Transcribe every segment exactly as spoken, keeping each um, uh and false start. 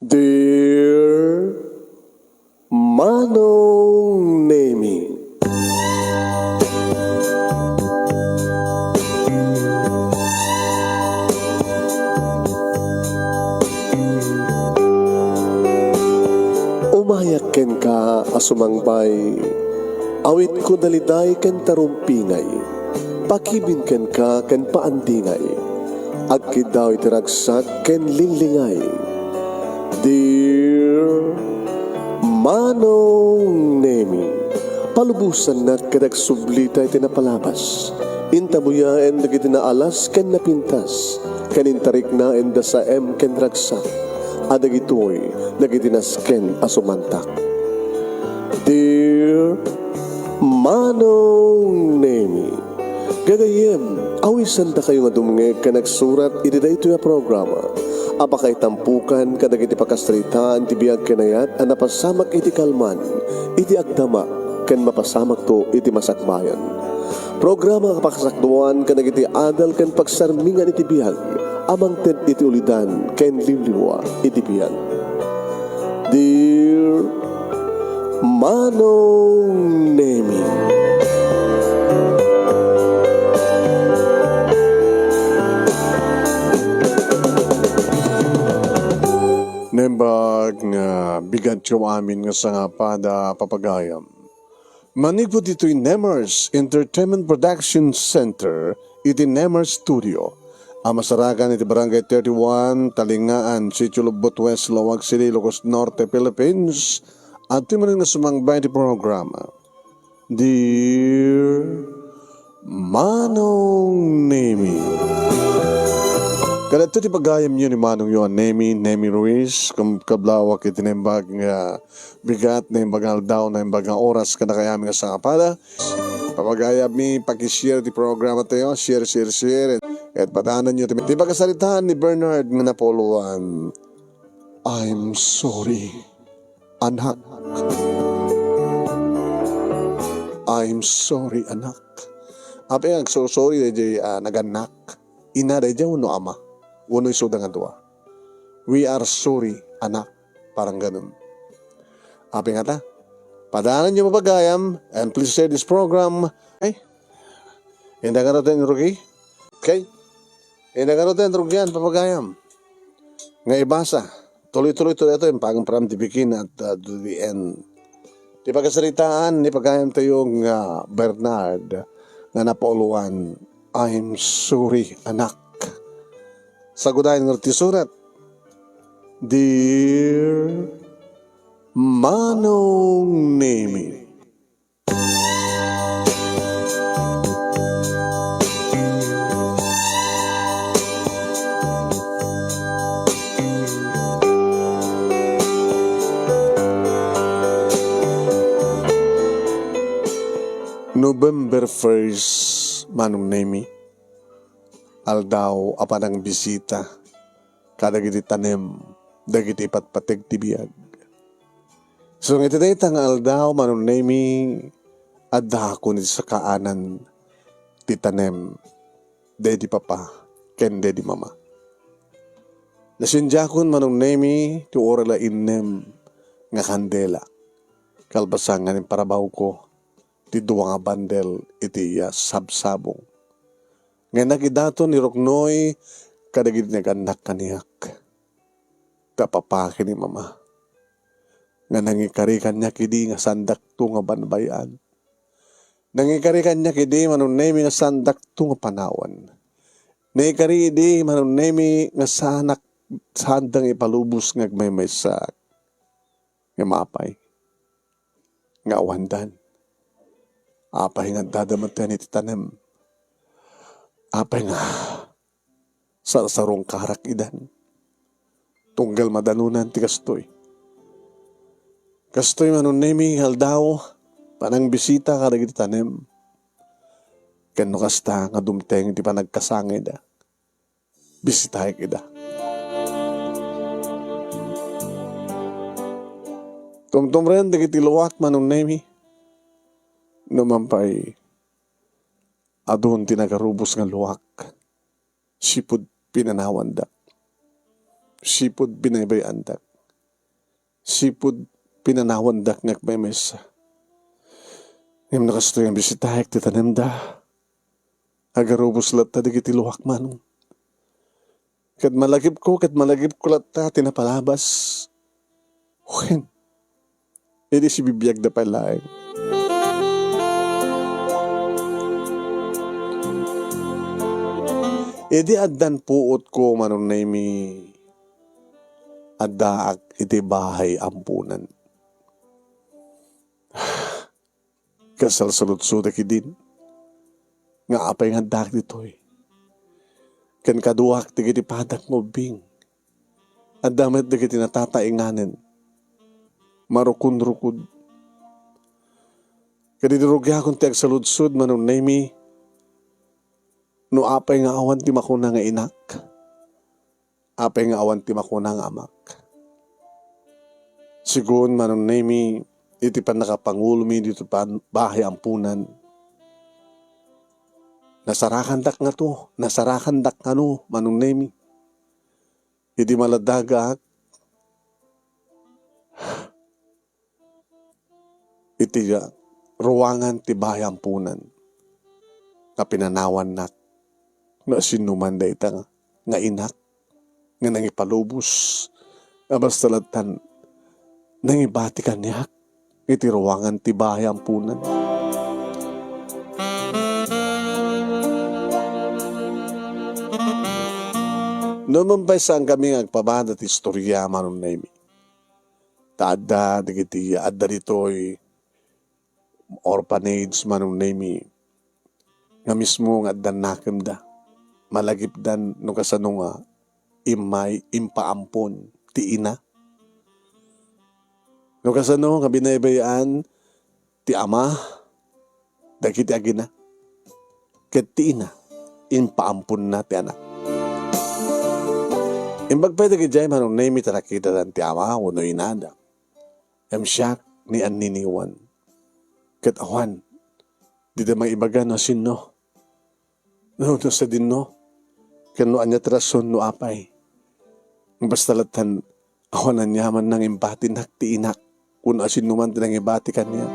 Dear Manong Nemi. Umayak kenka a sumangbay, awitko daliday ken tarumpingay, pakibin kenka ken paandingay, agkiddaw iti ragsak ken linglingay. Dear Manong Nemi, palubosannak ket agsublita iti napalabas. Intabuyaen dagiti naalas ken napintas, ken intariknaen da saem ken ragsak, a dagitoy dagiti nasken a sumantak. Dear Manong Nemi, gagayyem, awisandakayo nga dumngeg ken agsurat iti daytoy a programa a pakaitampokan kadagiti pakasaritaan ti biag ken ayat a napasamak iti kalman, iti agdama, ken mapasamakto iti masakbayan. Programa a pakasakduan kadagiti adal ken pagsarmingan iti biag a mangted iti ulidan ken liwliwa iti biag. Dear Manong Nemi. Nembag nga bigatyo amin nga sangapada, papagayam. Manipud ditoy Nemers Entertainment Production Center iti Nemers Studio a masarakan iti Barangay thirty-one, Talingaan, Sitio Lobbot West, Laoag City, Ilocos Norte, Philippines. Adtoy manen nga sumangbay iti programa. Dear Manong Nemi. Kadagitoy ti pagayamyo ni Manongyo a Nemi, Nemi Ruiz, kum-, kablawak iti naimbag nga bigat, naimbag nga aldaw, naimbag nga oras, kadakayo amin nga sangapada. Papagayammi, paki-share ti programa tayo, share, share, share. Ket padaananyo ti, ti pakasaritaan ni Bernard nga napauluan, "I'm sorry, anak." "I'm sorry, anak." Apay nga agsorry daydiay, ah, nagannak? Ina daydiay wenno ama? Wenno isuda nga dua? "We are sorry, anak." Parang ganun. Apay ngata? Padaananyo, papagayam, and please share this program. Ay, inda nga daw tayo ni Rugi? Okay? Inda nga daw tayo ni Rugi yan, papagayam. Nga ibasa. Tuloy-tuloy, tuloy ito, yung pang from the beginning at, uh, to the end. Ti pakasaritaan ni pagayam tayo nga Bernard nga napauluan, "I'm sorry, anak." Sagudayan nga ti surat, "Dear Manong Nemi." November first, Manong Nemi, aldaw a panangbisita kadagiti tanem dagiti patpateg ti biag. So, nga iti dayta nga aldaw, Manong Nemi, addakon iti sakaanan ti tanem daydi papa ken daydi mama. Nasindiakon, Manong Nemi, ti uray la innem nga kandela. Kalpasan nga imparabawko ti dua nga bandel iti, ah, sabsabong. Nga nagidaton ni Ruknoy kadagiti nagannak kaniak. Ta papa ken ni mama. Nga nangikari kaniak idi nga saandakto nga banbayan. Nangikari kaniak idi, Manong Nemi, nga saandakto nga panawan. Nangikari idi, Manong Nemi, nga saanak, saanda nga ipalubos nga agmaymaysaak. Ngem apay nga awandan? Apay nga addada met iti tanem? Apay nga sarsarungkarak idan? Tunggal madanunan ti kastoy. Kastoy, Manong Nemi, nga aldaw, panangbisita kadagiti tanem. Ken no kasta nga dumteng ti panagkasangayda, bisitaek ida. Tumtumren dagiti luak, Manong Nemi. No man pay, adun ti nagarubos nga luak. Sipud pinanawandak. Sipud binaybay-andak. Sipud pinanawandak nga agmaymaysa. Ngem no kastoy nga bisitaek ti tanemda, agarubos latta dagiti luak, Manong. Ket malagipko, ket malagipko latta ti napalabas. Wen, idi sibibiagda pay laeng. Idi addan puotko, Manong Nemy, addaak iti bahay amponan. Kasalsaludsodek idin nga apay nga addaak ditoy. Ken kaduak dagiti padak nga ubbing. Adda met dagiti natatainganen. Marukonrukod. Ket idi rugiakon ti agsaludsod, Manong Nemy, no apay nga awan ti makuna nga inak. Apay nga awan ti makuna nga amak. Sigun, Manong Nemy, iti pannakapangulomi ditoy pan-, bahay amponan, nasarakandak ngato, nasarakandak kano, Manong Nemy. Idi maladagak, iti, ah, ruangan ti bahay amponan nga pinanawannak no asinoman dayta nga, nga inak nga nangipalubos a basta lattan nangibati kaniak iti ruangan ti bahay amponan. No man pay saan kami nga agpabada ti istorya, Manong Nemy. Ta adda dagiti adda ditoy orphanage, Manong Nemy, nga mismo nga addan nakemda. Malagipdan no kasano nga immay impaampon ti ina. No kasano nga binaybay-an ti ama dagiti agina. Ket ti ina, impaamponna ti anak. Imbag pay dagidiay, Manong Nemy, ta nakitadan ti ama wenno inada. Ngem siak ni anniniwan. Ket awan dida maibaga no sinno, no, no sadinno, ken no ania ti rason no apay. Basta lattan awan aniaman nangibatinak ti inak wenno asinoman ti nangibati kaniak.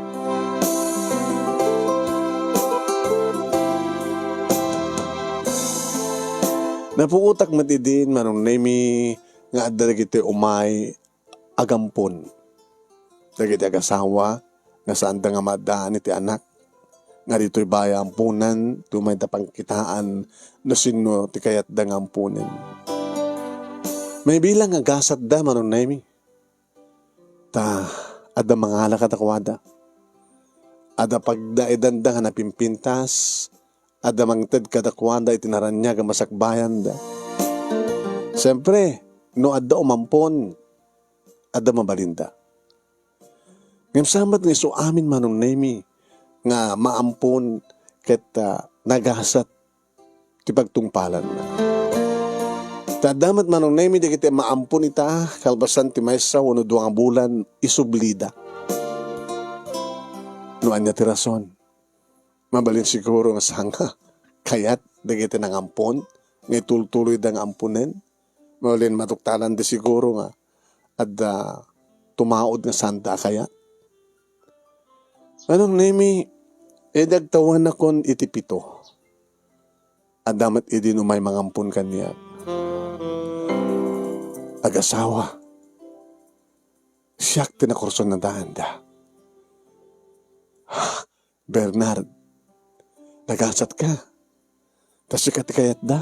Napuotak met idin, Manong Nemy, nga adda dagiti umay agampon dagiti agasawa nga saanda nga maaddaan iti anak nga ditoy bahay amponan, ti umayda pangkitaan no sinno ti kayatda nga amponen. Maibilang nga gasatda, Manong Nemy. Ta adda mangala kadakuada. Adda pagdaidanda nga napimpintas, adda mangted kadakuada iti naraniag a masakbayanda. Siempre, no adda umampon, adda mabalinda. Ngem saan met nga isu amin, Manong Nemy, nga maampon ket, ah, nagasat ti pagtungpalanna. Ta adda met, Manong Nemy, dagiti maampon ita kalpasan ti maysa wenno dua nga bulan, isublida. No ania ti rason? Mabalin siguro nga saan nga kayat dagiti nangampon nga itultuloyda nga amponen. Mabalin matuktalanda siguro nga adda tumaud nga saanda a kayat. Manong Nemy, idi agtawenakon iti pito, adda met idi umay mangampon kaniak. Agasawa, siak ti nakurson a daanda. Bernard, nagasatka. Ta sika ti kayatda.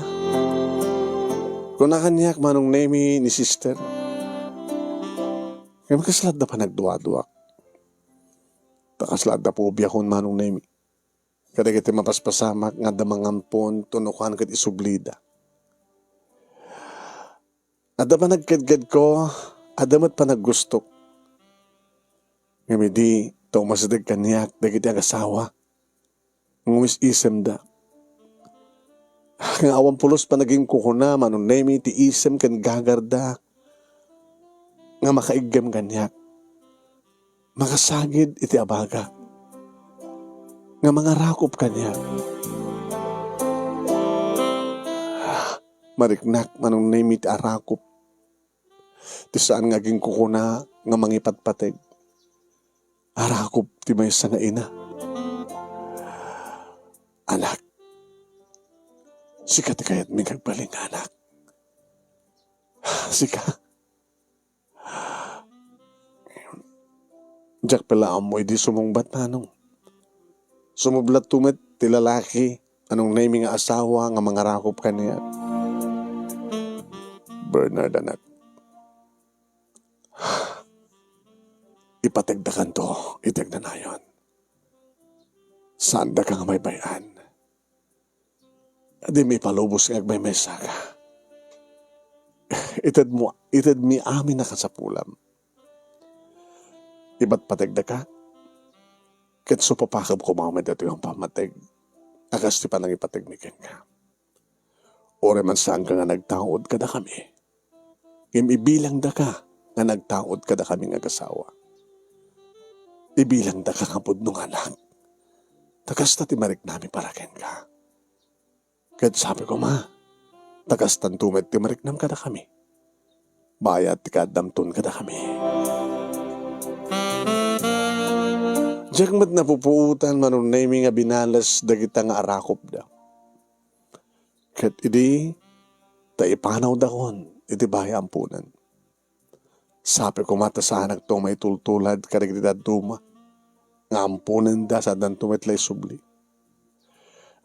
Kuna kaniak, Manong Nemy, ni sister. Ngem kasla adda panagduaduak. Ta kasla adda pobiakon, Manong Nemy. Kadagiti mapaspasamak nga adda mangampon, tunukan ket isublida. Adda panagkedkedko, adda met panaggustok. Ngem idi ta umasideg kaniak dagiti agasawa, ngumis-isemda. Nga awan pulos panaginkukuna, Manong Nemy, ti isem ken gagarda nga makaiggem kaniak. Makasagid iti abaga nga mangarakop kaniak. Mariknak, Manong Nemy, ti arakop. Ti saan nga aginkukuna nga mangipatpateg. Arakop ti maysa nga ina. Anak, sika ti kayatmi nga agbalin nga anak. Sika. Diak pay la ammo idi sumungbat, manong. Sumublatto met ti lalaki, manong Nemi, nga asawa nga mangarakop kaniak. Bernard, anak, ipategdakanto iti agnanayon. Saandaka nga baybay-an. Di mi ipalubos nga agmaymaysaka. Itedmo, itedmi amin a kasapulam. Ipatpategdaka, ket supapakeb koma met daytoy a pammateg a kas ti panangipategmi kenka. Uray man saanka nga nagtaud kadakami, ngem ibilangdaka nga nagtaud kadakami nga agasawa. Ibilangdaka nga pudno nga anak. Ta kasta ti mariknami para kenka. Ket sabi koma, ta kastanto met ti mariknam kadakami. Bayat ti kaaddamton kadakami. Diak met napupuotan, manong Nemi, nga binales dagita nga arakopda. Ket idi ta ipanawdakon iti bahay amponan. Sapi koma ta saanakto a maitultulad kadagiti dadduma nga amponenda sa addanto met la isubli.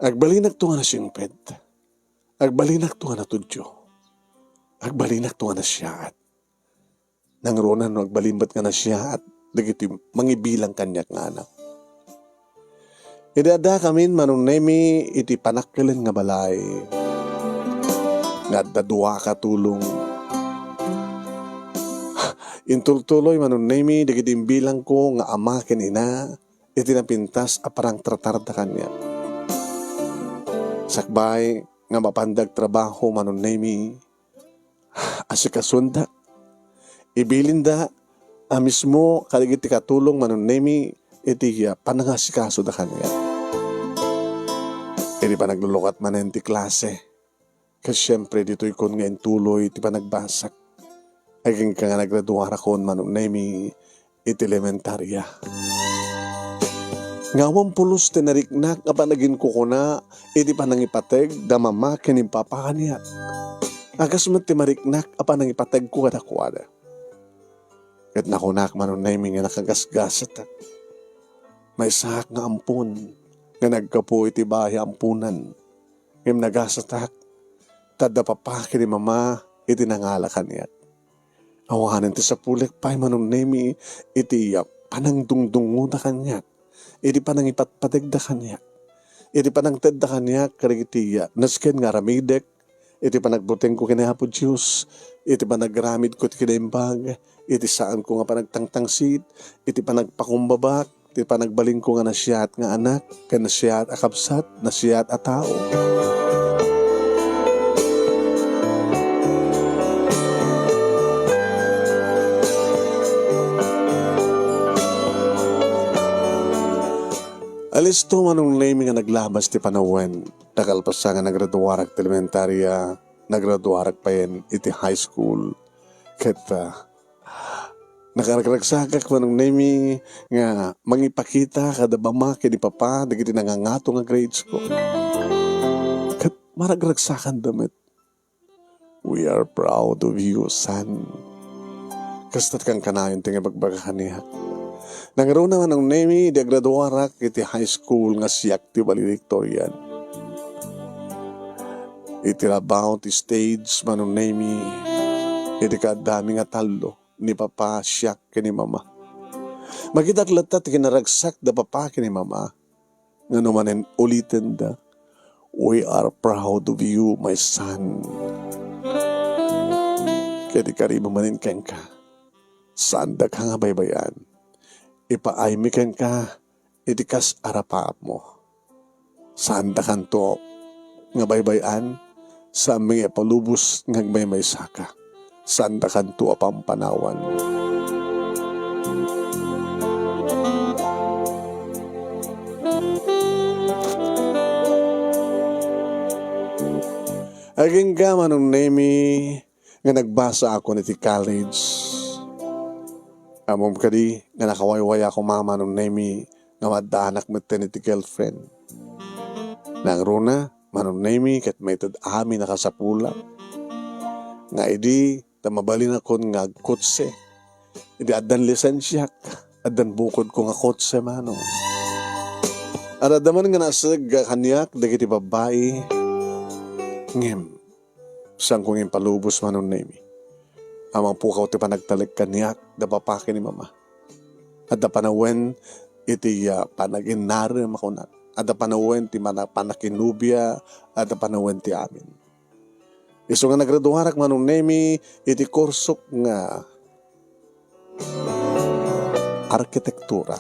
Agbalinakto nga nasingpet. Agbalinakto nga natudio. Agbalinakto nga nasiaat. Nangruna no agbalin met nga nasiaat dagiti mangibilang kaniak nga anak. Idi addakamin, Manong Nemi, iti panakkelen nga balay nga adda dua a katulong, intultuloy, Manong Nemi, dagiti imbilangko nga ama ken ina iti napintas a panangtratarda kaniak. Sakbay nga mapanda agtrabaho, Manong Nemi, asikasuenda. Ibilinda a mismo kadagiti katulong, Manong Nemi, iti, ah, panangasikasoda kaniak. Idi panaglukat manen ti klase, ket siempre, ditoykon nga intuloy ti panagbasak. Agingga nga nagraduarakon, Manong Nemi, iti elementaria. Nga awan pulos ti nariknak a panaginkukuna iti panangipateg da mama ken ni papa kaniak. A kas met ti mariknak a panangipategko kadakuada. Ket nakunak, Manong Nemi, nga nakagasgasatak. Maysaak nga ampon nga naggapu iti bahay amponan. Ngem nagasatak, ta adda papa ken ni mama iti nangala kaniak. Awanen ti sapulek pay, Manong Nemi, iti, ah, panangdungdungngoda kaniak, iti panangipatpategda kaniak, iti panangtedda kaniak kadagiti, ah, nasken nga aramidek, iti panagbutengko ken ni Apo Dios, iti panagramidko iti kinaimbag, iti saanko nga panagtangtangsit, iti panagpakumbabak, ti panagbalinko nga nasiaat nga anak, ken nasiaat a kabsat, nasiaat a tao. Alisto, Manong Nemi, nga naglabas ti panawen. Nakalpasan nga nagraduarak ti elementaria, nagraduarak payen iti high school. Ket, ah, nakaragragsakak, Manong Nemi, nga mangipakita kada mama ken ni papa dagiti nangangato nga grades ko. Ket maragragsakanda met. "We are proud of you, son." Kasta ti kankanayon ti nga ibagbaga kaniak. Nangruna, Manong Nemi, idi agraduarak iti high school nga siak ti valedictorian. Iti labaw ti stage, Manong Nemi, iti kaaddami nga tallo, ni papa, siak, ken ni mama. Makitak latta ti kinaragsak da papa ken ni mama. Nga no manen ulitenda, "We are proud of you, my son." Ket ikaribem manen kenka, saandaka nga baybay-an. Ipaaymi kenka iti kas a rapaapmo. Saandakanto nga baybay-an, saanmi nga ipalubos nga agmaymaysaka. Saandakanto a pampanawan. Agingga, Manong Nemi, nga nagbasaakon iti college. Ammom kadi nga nakawaywaya koma, Manong Nemi, nga maaddaanak metten iti girlfriend. Nangruna, Manong Nemi, ket maited amin a kasapulak nga idi ta mabalinakon nga agkotse. Idi addan lisensiak, addan bukodko nga kotse, Manong. Adda man nga naseg kaniak dagiti babbai. Ngem, saanko nga impalubos, Manong Nemi. Ammom, pukaw ti panagtalek kaniak da papa ken ni mama. Adda panawen iti, ah, panag-innarem a kunak. Adda panawen ti mana-, panakinubia, adda panawen ti amin. Isu nga nagraduarak, Manong Nemi, iti kursok nga arkitektura.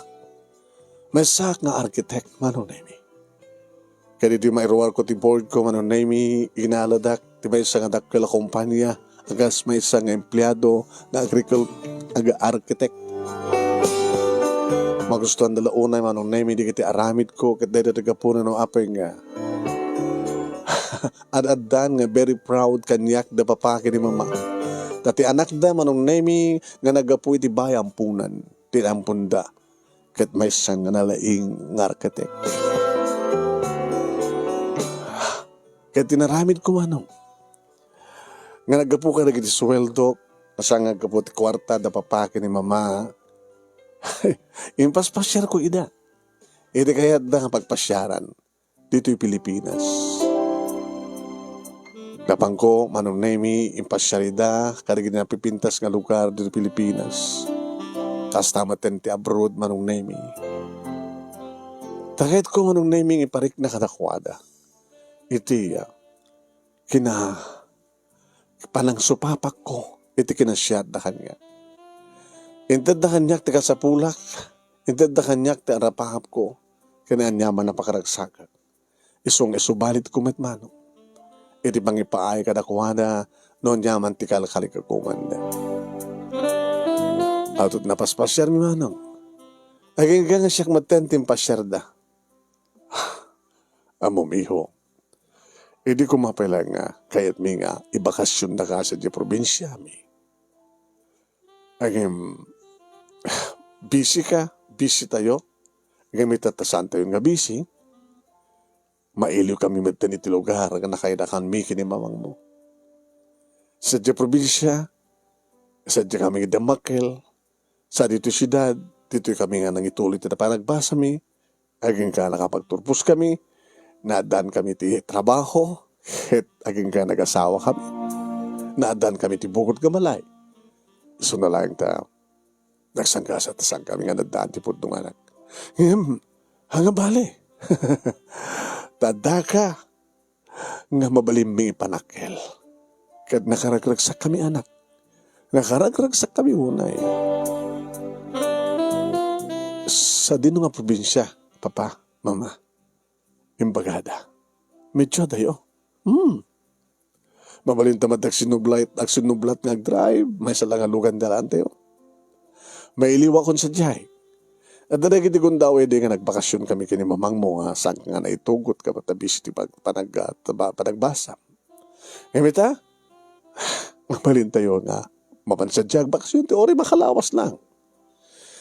Maysaak nga arkitek, Manong Nemi. Ket idi mairuarko ti boardko, Manong Nemi, inaladak ti maysa nga dakkel a kompania a kas maysa nga empleado nga agrikul-, ag-architect. Magustuanda la unay, Manong Nemi, dagiti aramidko, ket dayta ti gapuna no apay nga ad-addan nga very proud kaniak da papa ken ni mama. Ta ti anakda, Manong Nemi, nga naggapu iti bayampunan ti amponda ket maysa nga nalaing nga arkitek. Ket inaramidko, Manong, nga naggapu kadagiti suweldok, saan nga aggapu ti kuarta da papa ken ni mama. Impaspasiarko ida iti kayatda nga pagpasiaran ditoy Pilipinas. Napanko, Manong Nemi, impasiar ida kadagiti napipintas nga lugar ditoy Pilipinas. Kasta metten ti abroad, Manong Nemi. Ta kayatko, Manong Nemi, nga iparikna kadakuada iti, ah, kina-, panangsupapakko iti kinasiatda kaniak. Intedda kaniak ti kasapulak, intedda kaniak ti arapaapko, ken aniaman a pakaragsakak. Isu nga isubalitko met, Manong, iti pangipaay kadakuada no aniaman ti kalkalikagumanda. Atot napaspasiarmi, Manong. Agingga nga siak metten ti impasiarda. Ammom, iho, idi koma pay laeng nga kayatmi nga ibakasionda ka sadiay probinsiami. Ngem, busy ka, busy tayo. Ngem ita ta saantayo nga busy, mailiwkami metten iti lugar nga nakaidakanmi ken ni mamangmo. Sadiay probinsia, sadiay kami nga dimmakkel, sa ditoy siudad, ditoy kami nga nangituloy ti panagbasami, agingga nakapagturpos kami, naaddan kami ti trabaho, ket agingga nagasawa kami. Naaddan kami ti bukod nga balay. Isu na laeng ta nagsangkasat ta saan kami nga naddaan ti pudno nga anak. Ngem, anga bale? Ta addaka nga mabalinmi ipanakkel. Ket nakaragragsakkami, anak. Nakaragragsakkami unay. Sadino nga probinsia, papa, mama? Imbagada. Medyo adayo. Hmm. Mabalinta met agsinnublat, agsinnublat nga agdrive, maysa la nga lugan dalaantayo. Mailiwakon sadiay. Adda dagiti gundaway idi nga nagbakasion kami ken ni mamangmo nga saan nga naitugot ket ta busy ti pag-, panag-, ah, taba-, panagbasa. Ngem ita, mabalintayo nga mapan sadiay agbakasion, ti uray makalawas lang.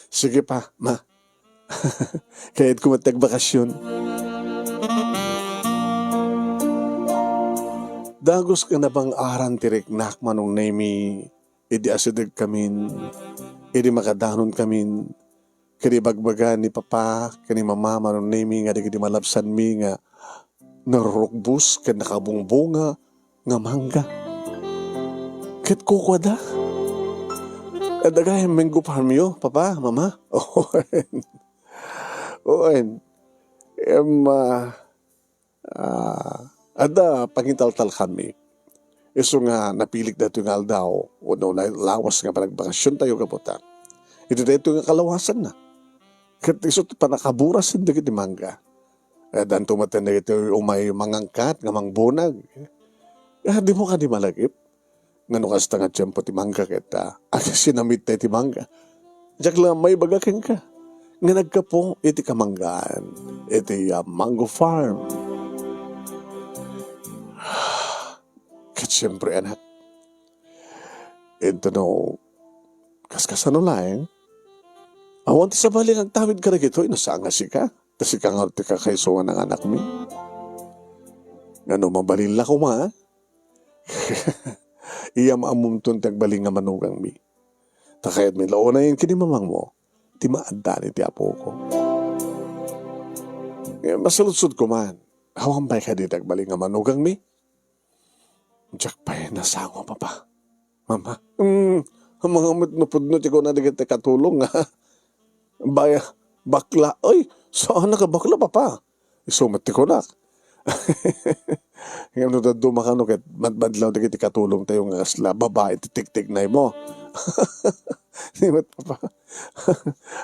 Sige pa, ma. Kayatko met ti agbakasion. Dagus nga nabang-aran ti riknak, Manong Nemi, idi asidegkamin, idi makadanonkamin, ken ibagbaga ni papa ken ni mama, Manong Nemi, nga dagiti malabsanmi nga narurukbos ken nakabungbunga nga mangga. Ket kukuada, "Adda gayam mango farmyo, papa, mama?" Wen. Wen. Em, ah, ah, adda pangitaltalkanmi. Isu nga napilik daytoy nga aldaw, wenno na-, lawas nga panagbakasiontayo gapu ta iti daytoy nga kalawasanna. Ket isu ti pannakaburas dagiti mangga. Addanto met dagiti umay mangangkat nga mangbunag. Ah, dimo kadi malagip? Nga no kasta nga tiempo ti mangga ket, ah, agsinamitta ti mangga. Diak la maibaga kenka nga naggapu iti kamanggaan, iti, ah, mango farm. Ket siempre, anak, intono kaskasano laeng, Awan ti sabali nga agtawid kadagitoy, no saan nga sika? Ta sika nga ti kakaisuan nga anakmi. Ngano, mabalin la koma? Iyam-ammomton ti agbalin nga manugangmi. Ta kayatmi la unayen ken ni mamangmo ti maaddan iti apoko. Ngem masaludsodko man, awan pay kadi ti agbalin nga manugangmi? Diak pay nasango, Papa. Mama, mm, amangan met no pudno ti kuna dagiti katulong nga, bay-, bakla. Oy, saan nga bakla, Papa? Isu met ti kunak. Ngem no dadduma kano ket madmadlaw dagiti katulongtayo nga kasla babai ti tiktiknaymo. Ni met, Papa.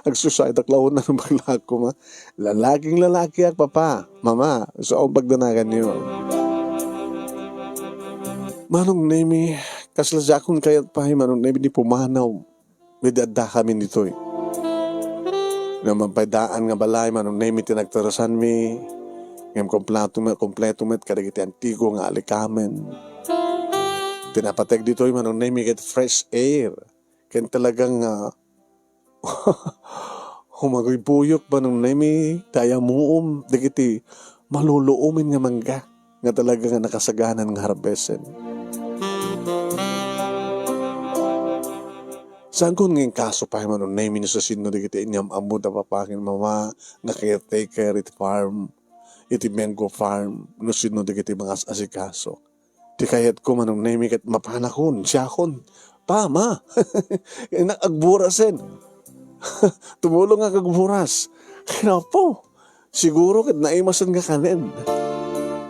Agsusuayak la unay no bakla koma. Lalaking lalakiak, Papa. Mama, isu a pagdanaganyo. Manong Nemi, kasla diakon kayat pay, Manong Nemi, ti pumanaw idi addakamin ditoy. Ngem awan pay daan nga balay, Manong Nemi, ti nagtarasanmi. Ngem kompleto met, kompleto met kadagiti antigo nga alikamen. Ti napateg ditoy, Manong Nemi, ket fresh air. Ken talagang, ah, humaguybuyok, Manong Nemi, ti ayamuom dagiti maluluomen nga mangga nga talaga nga nakasaganan nga harbesten. Saankon nga inkaso pay, Manong Nemi, no sasino dagiti inyam-ammo da Papa ken Mama nga caretaker iti farm, iti mango farm, no sino dagiti mangas-asikaso. Ti kayatko, Manong Nemi, ket mapanakon, siakon. Pa, Ma, innak agburasen. Tumulong nga agburas. Kinapo. Siguro ket naimasen nga kanen.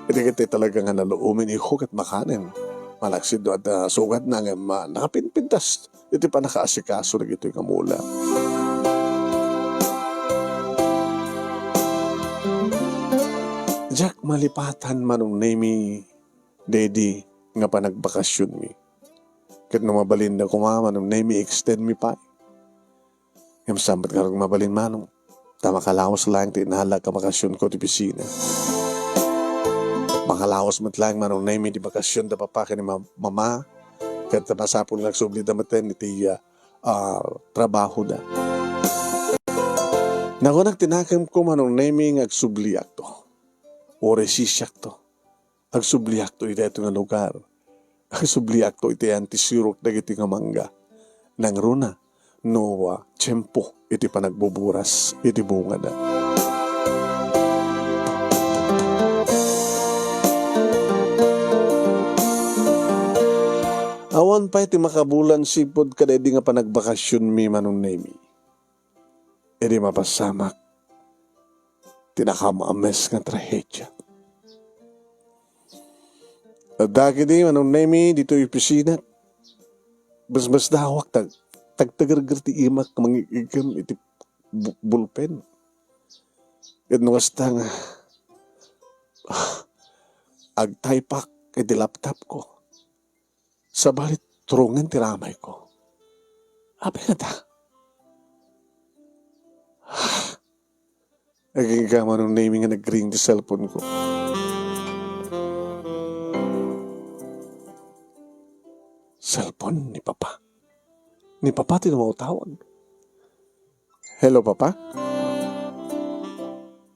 Iti ket talaga nga naluomen, iho, ket makanen. Malaksid no adda sugatna ngem, ah, nakapinpintas iti pannakaasikaso dagitoy nga mula. Diak malipatan, Manong Nemi, daydi nga panagbakasionmi. Ket no mabalinda koma, Manong Nemi, extendmi pay. Ngem saan met ngarud mabalin, Manong, ta makalaos laeng ti inalak a bakasionko ti opisina. Makalaos met laeng, Manong Nemi, ti bakasion da Papa ken ni Ma-, Mama, ket masapul nga agsublida metten iti, ah, ah, trabahoda. Nakunak ti nakemko, Manong Nemi, nga agsubliakto. Uray sisiakto. Agsubliakto iti daytoy nga lugar. Agsubliakto iti ayan ti sirok dagiti nga mangga. Nangruna no, ah, tiempo iti panagbuburas iti bungada. Awan pay ti makabulan sipud kadaydi nga panagbakasionmi, Manong Nemi. Idi mapasamak ti nakam-ames nga trahedia. Dagidi, Manong Nemi, ditoy opisina, basbasdawak tag-, tagtagerger ti imak mangigigem iti bu-, bulpen. Ket no kasta nga, agtaypak iti laptop ko. Sabali, turungen ti ramayko. Apay ngata? Agingga, Manong Nemi, nga nagring ti cellphone ko. Cellphone ni Papa. Ni Papa ti umatawag. Hello, Papa?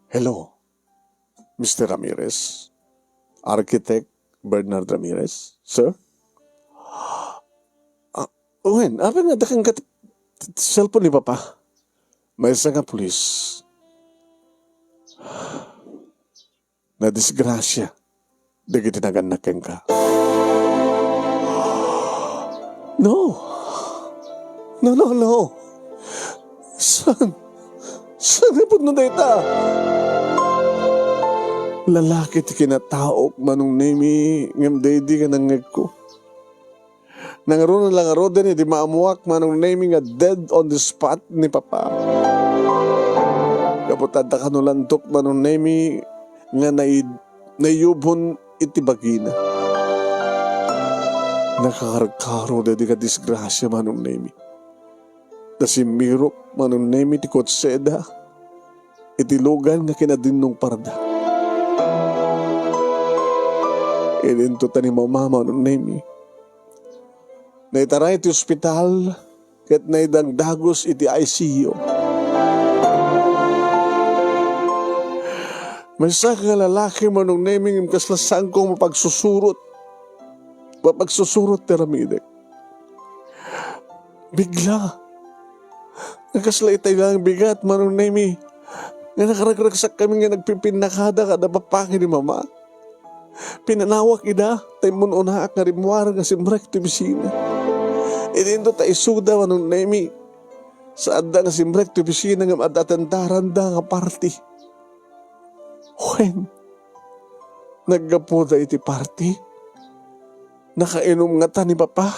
Hello. Mister Ramirez? Architect Bernard Ramirez, sir? Ah, wen, apay nga dakkel nga ti, ti cellphone ni Papa? Maysa nga pulis. Nadisgrasia dagiti nagannak kenka. No. No, no, no. Saan? Saan nga pudno dayta? Lalaki ti kinataok, Manong Nemi, ngem daydi nga nangngegko. Nangruna la ngaruden idi maammuak, Manong Nemi, nga dead on the spot ni Papa. Gapu ta adda kano lantok, Manong Nemi, nga nai-, naiyubon iti bagina. Nakakarkaro daydi nga disgrasia, Manong Nemi. Nasimmirok, Manong Nemi, ti kotseda iti lugan nga kinadinnong parda. Idinto ta ni Mama, Manong Nemi. Naitaray iti ospital ket naidagdagus iti I C U. Maysa ka nga lalaki, Manong Nemi, ngem kasla saanko mapagsusurot. Mapagsusurot ti aramidek. Bigla. Nga kasla itay lang bigat, Manong Nemi. Nga nakaragragsakkami nga nagpipinnakada kada papa ken ni mama. Pinanawak ida, ta immun-unaak nga rimmuar nga simrek ti opisina. Idinto ta isuda, Manong Nemi. Saanda nga simrek ti opisina ngem adda atendaranda nga party. Wen, naggapuda iti party. Nakainom ngata ni Papa.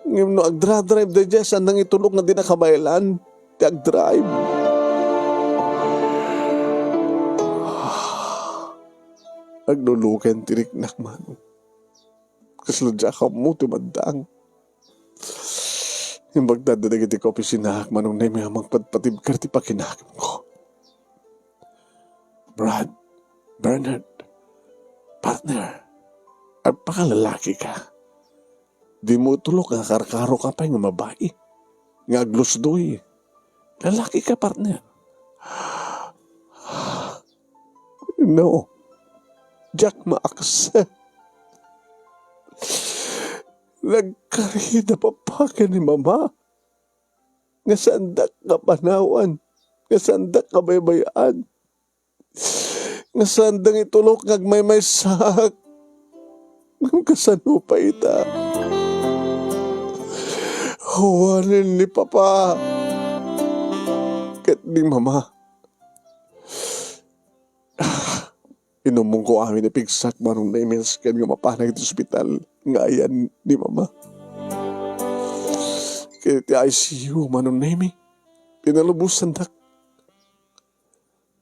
Ngem no agdra-drive daydiay, saan nangitulok nga di nakabaelan ti agdrive. Agluluken ti riknak, Manong. Kasla diak ammo ti maddang. Imbagda dagiti kaopisinaak, Manong Nemi, a mangpatpatibker ti pakinakemko. Brad, Bernard, partner, agpakalalaki ka. Dimo itulok nga karkaro ka pay nga babai, nga aglusdoy. Lalaki ka, partner. No, diak ma-accept. Nagkarida papa ken ni mama nga saandak nga panawan, nga saandak nga baybay-an, nga saanda nga itulok nga agmaymaysaak. Ngem kasano pay ita? Awanen ni papa ket ni mama. Inumongko amin a pigsak, Manong Nemi, ken nga mapanak iti ospital nga ayan ni mama. Ket iti I C U, Manong Nemi, pinalubosandak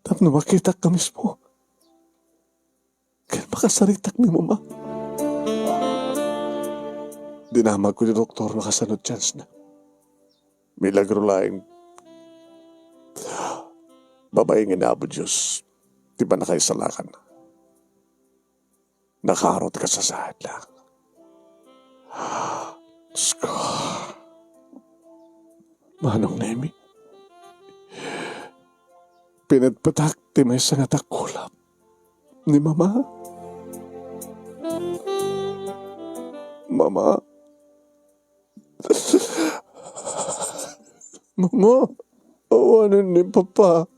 tapno makitak ka mismo ken makasaritak ni mama. Dinamagko ti doktor no kasano ti chance na. Milagro laeng, babaen nga ni Apo Dios ti pannakaisalakan. Nakaaro ti kasasaad laeng. Diyos ko. Manong Nemi, pinetpetak ti maysa nga dakulap ni Mama. Mama. Mama, awanen ni Papa.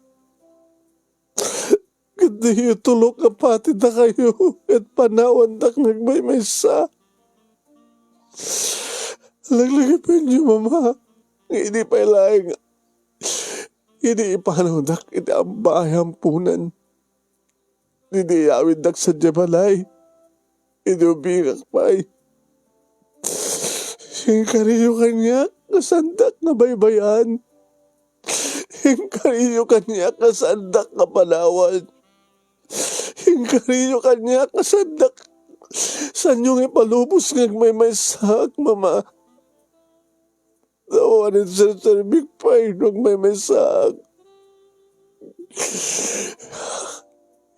Ket diyo tulok a pati dakayo ket panawandak nga agmaymaysa. Laglagipenyo, Mama, nga idi pay laeng, idi ipanawdak iti ambaay a amponan. Idi iyawiddak sadiay balay, idi ubingak pay, inkariyo kaniak nga saandak nga baybay-an. Inkariyo kaniak nga saandak nga panawan. Inkariyo kaniak nga saandak, saanyo nga ipalubos nga agmaymaysaak, Mama. Awanen serserbik pay no agmaymaysaak.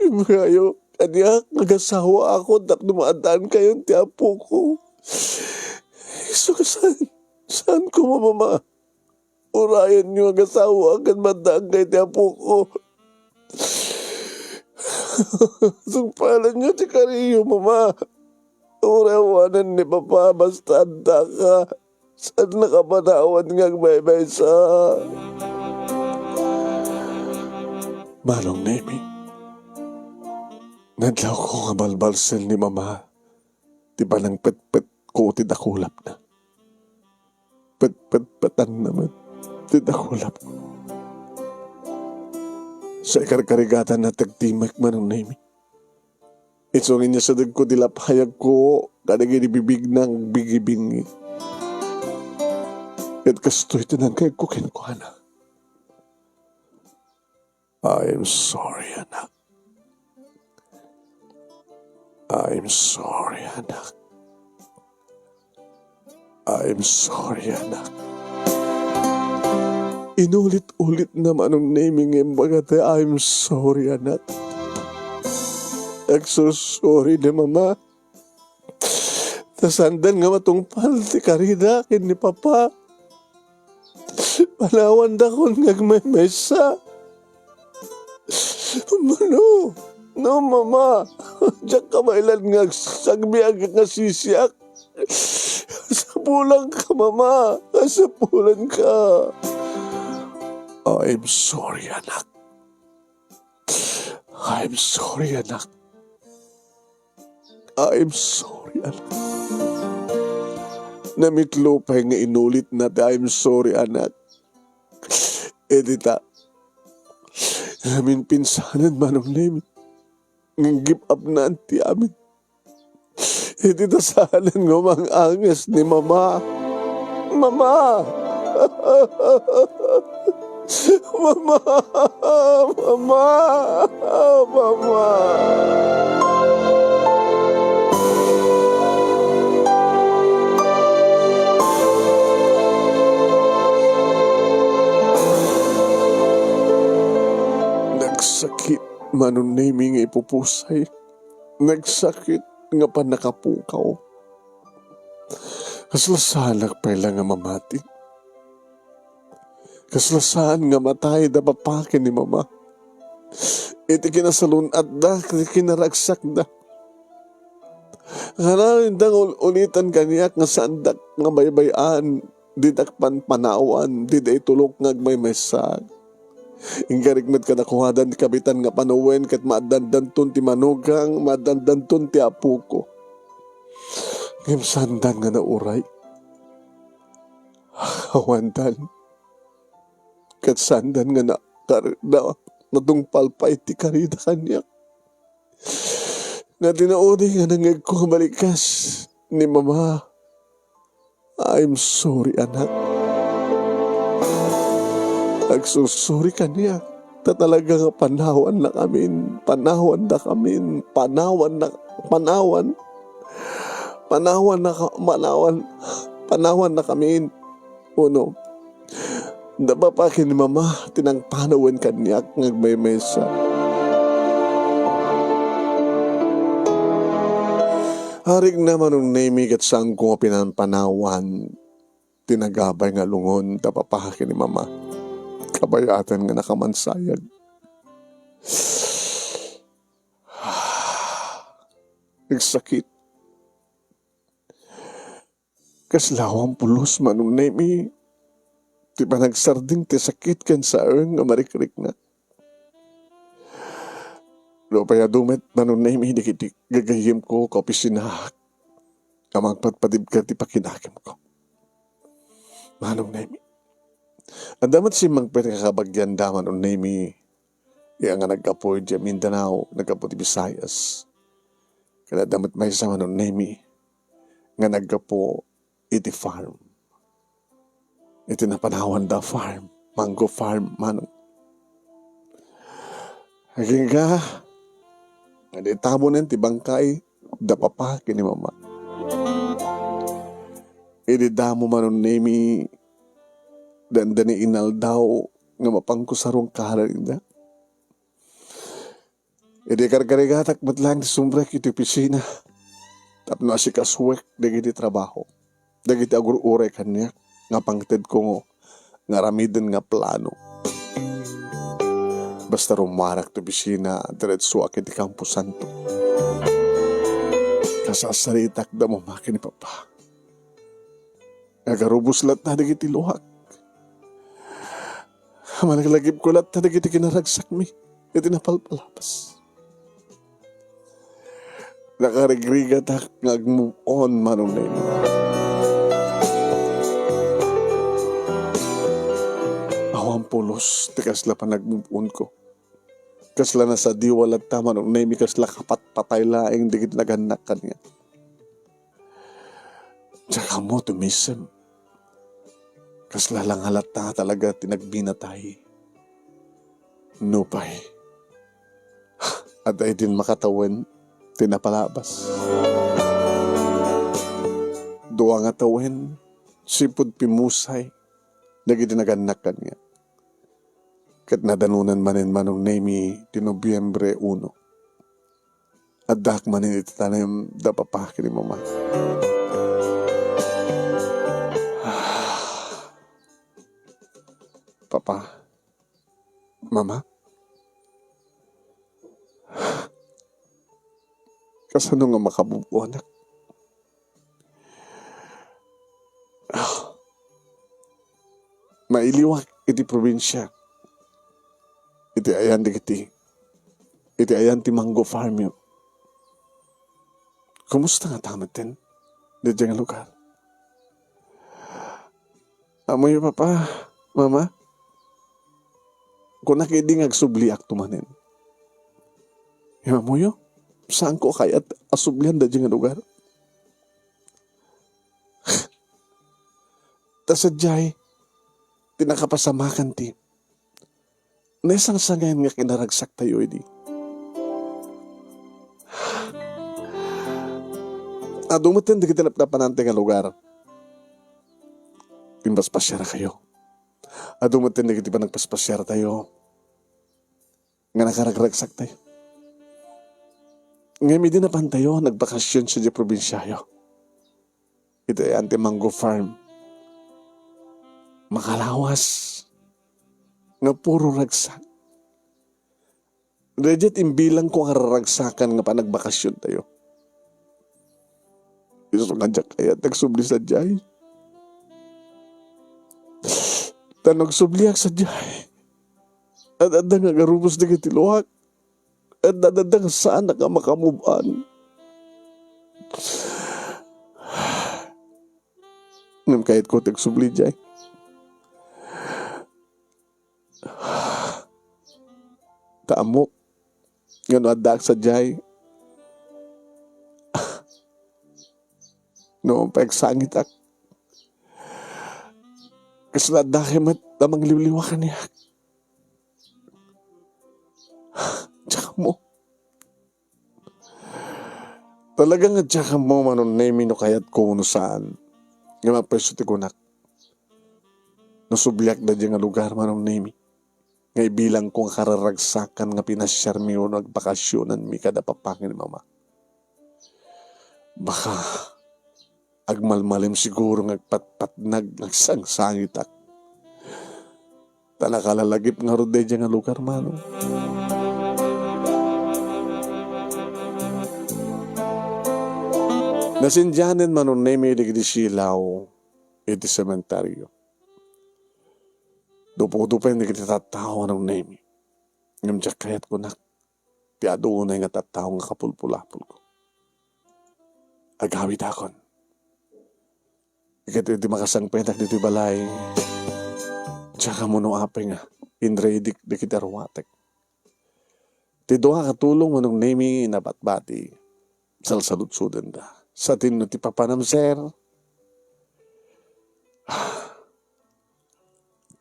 Immakayo kaniak nga agasawaakon tapno maaddaankayon ti apoko. Isu ka saan, saanko, Mama. Urayenyo nga agasawaak ket maaddaankayo ti apoko. Tungpalenyo ti kariyo, Mama. Uray awanen ni Papa, basta addaka. Saannak a panawan nga agmaymaysa. Manong Nemi, nadlawko nga balbalsen ni Mama ti panangpetpetko ti dakulapna. Petpetpetanna met ti dakulapko. Sa ikarkarigatanna ti agtimek, Manong Nemi. Isu nga inyasadegko ti lapayagko kadagiti bibigna nga agbingibingi. Ket kastoy ti nangkayagko kenkuana. I'm sorry, anak. I'm sorry, anak. I'm sorry, anak. Inulit-ulit na Manong Nemi nga imbaga ti, "I'm sorry, anak." Agsursurit ni Mama. Ta saandan nga matungpal ti karida ken ni Papa. Panawandakon nga agmaymaysa. Mano? No, Mama. Diak kabaelan nga agsagbiag nga sisiak. Sapulanka, Mama. Sapulanka. I'm sorry, anak. I'm sorry, anak. I'm sorry, anak. Namitlo pay nga inulitna ti "I'm sorry, anak." Idi ta, naminpinsanan, Manong Nemi, ngem give up-nan ti amin. Idi ta saanen nga umang-anges ni Mama. Mama! Mama! Mama! Mama! Nagsakit, Manong Nemi, nga ipupusay. Nagsakit nga pannakapukaw. Kasla saanak pay la nga mamati. Kasla saan nga matay da papa ken ni mama. Iti kinasalun-atda, iti kinaragsakda. Nganayon da nga ul-ulitan kaniak nga saandak nga baybay-an, didak panpanawan, dida itulok nga agmaymaysa. Ingarig met kadakuada ni kabitan nga panawen ket maaddandanton ti manugang, maaddandanton ti apoko. Ngem saandan nga nauray. Awandan. Ket saandan nga nakar-, na-, natungpal pay ti karida kaniak. Nga tinaudi nga nangngegko nga balikas ni Mama. I'm sorry, anak. Agsursuri kaniak. Ta talaga nga panawannakamin, panawannakamin, panawanna-, panawan, panawanna-, panawan, panawannakamin. Uno, da papa ken ni mama ti nangpanawen kaniak nga agmaymaysa. Arigna, Manong Nemi, ket saanko nga pinanpanawan ti nagabay nga lungon da papa ken ni mama. Kabayatan nga nakamansayag. Nagsakit. Kasla awan pulos, Manong Nemi, ti panagsardeng ti sakit ken saeng nga marikrikna. Nupay adu met, Manong Nemi, dagiti gagayyemko, kaopisinaak, a mangpadpadibker ti pakinakemko. Manong Nemi, adda met simmangpet nga kabagianda, Manong Nemi, iya nga naggapu idiay Mindanao, naggapu ti Visayas. Ken adda met maysa, Manong Nemi, nga naggapu iti farm. Iti napanawanda farm, mango farm, Manong. Agingga, nga di tabonen ti bangkay da papa ken ni mama. Idi damo, Manong Nemi, dandani inaldaw nga mapanko sarungkaran ida. Idi karkarigatak met laeng ti sumrek iti opisina tapno asikasuek dagiti trabaho, dagiti agur-uray kaniak nga pangtedko nga aramiden nga plano. Basta rummuarak ti opisina, diretsoak iti Camposanto. Kasasaritak da mama ken ni papa. Agarubos latta dagiti luak. Malaglagipko latta dagiti kinaragsakmi iti napalpalabas. Nakarigrigatak nga ag-move on, Manong Nemi. Awan pulos ti kasla panag-move on ko. Kasla nasadiwa latta, Manong Nemi, kasla kapatpatay laeng dagiti nagannak kaniak. Diak ammo ti missem. Kasla la nga latta talaga ti nagbinatay. Nupay, adda idin makatawen ti napalabas. Dua nga tawen, sipud pimmusay dagiti nagannak kaniak. Ket nadanonan manen, Manong Nemi, ti Nobiembre uno. Addaak manen iti tanem da papa ken ni mama. Papa, Mama, Sano nga makabubuanak? Ah, mailiwak iti probinsia. Iti ayan dagiti, iti ayan ti mango farm yo. Kumusta nga tametten daydiay nga lugar? Ammoyo, Papa, Mama, kunak idi nga agsubliakto manen. Ngem ammoyo, saanko a kayat a sublian daydiay nga lugar. Ta sadiay, ti nakapasamakan ti naisangsangayan nga kinaragsaktayo idi. Adu metten dagiti napnapanantayo nga lugar. Impaspasiarkayo. Adu metten dagiti panagpaspasiartayo nga nakaragragsaktayo. Ngem idi napantayo, nagbakasyon sadiay probinsiayo. Iti ayan ti mango farm. Makalawas nga puro ragsak. Daydiay imbilangko nga raragsakan nga panagbakasyontayo. Isu nga diak kayat nga agsubli sadiay. Ta no agsubliak sadiay, ad-adda nga agarubos dagiti luak. Ad-adda nga saanak a makamuban. Ngem kayatko ti agsubli diay. Ta ammok nga no addaak sadiay, no pagsangitak, kasla adda met a mangliwliwa kaniak. Diak ammo. Talaga nga diak ammo, Manong Nemi, no kayatko wenno saan. Ngem apay isu ti kunak. No subliak daydiay nga lugar, Manong Nemi, nga ibilangko nga kararagsakan nga pinasiarmi wenno agbakasionanmi kada papa ken ni mama. Baka agmalmalem siguro nga agpatpatnag nga agsangsangitak. Ta nakalalagip ngarud daydiay nga lugar, Manong. Nasindianen, Manong Nemi, dagiti silaw iti sementerio. Dupudupen dagiti tattao, Manong Nemi. Ngem diak kayat, kunak, ti adu unay nga tattao nga kapulpulapolko. Agawidakon. Ket iti makasangpetak ditoy balay, diak ammo no apay nga inreadyek dagiti aruatek. Ti dua a katulong, Manong Nemi, nabatbati. Salsaludsodenda. Sa tinno ti papanam, sir?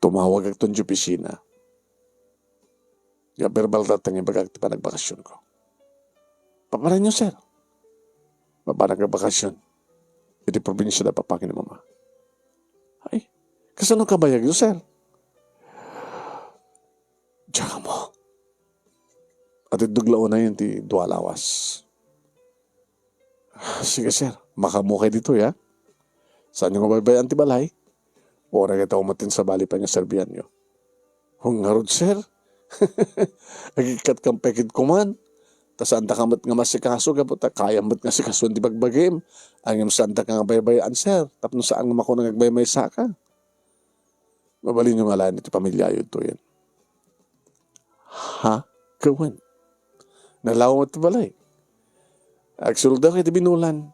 Tumawagakton idiay opisina. Nga verbal ta nga ibagak ti panagbakasionko. Papananyo, sir? Mapanak nga bakasyon iti probinsia da papa ken ni mama. Ay, kasano kabayagyo, sir? Diak ammo. Atiddog la unayen ti dua a lawas. Sige, sir. Makammokay ditoy, ha? Saanyo nga baybay-an ti balay? Uray nga ta umaten sabali pay nga serbianyo. Ngarud, sir? Agikkatkam pay ketdi koman. Ta saantak met nga masikaso, gapu ta kayam met nga sikasuen ti bagbagim. Ngem saantak nga baybay-an, sir. Tapno saan nga makunak nga agmaymaysaka. Mabalinyo nga alaen iti pamiliayo ditoyen. Ha? Ket wen, nalawa met ti balay. Agsulda iti binulan.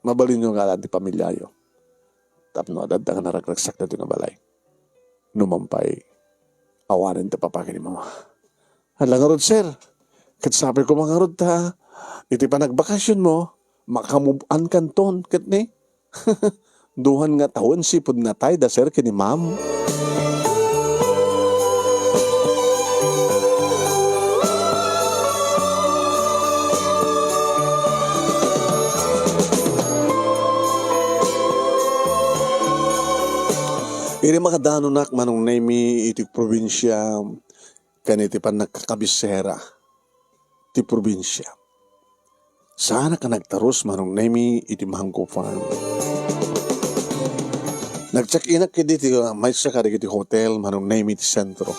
Mabalinyo nga alaen ti pamiliayo. Tapno adda nga naragragsak ditoy nga balay. Numan pay, awanen ti papa ken ni mama. Ala ngarud, sir. Ket sapay koma ngarud ta iti panagbakasionmo, makamove on kanton ket ni Duhan nga tawen sipud natay da sir ken ni ma'am. Idi makadanonak, Manong Nemi, iti probinsia ken iti pannakakabisera ti probinsia. Saanak a nagtarus, Manong Nemi, iti mango farm. Nag-check-inak idi ti, ah, maysa kadagiti hotel, Manong Nemi, ti sentro.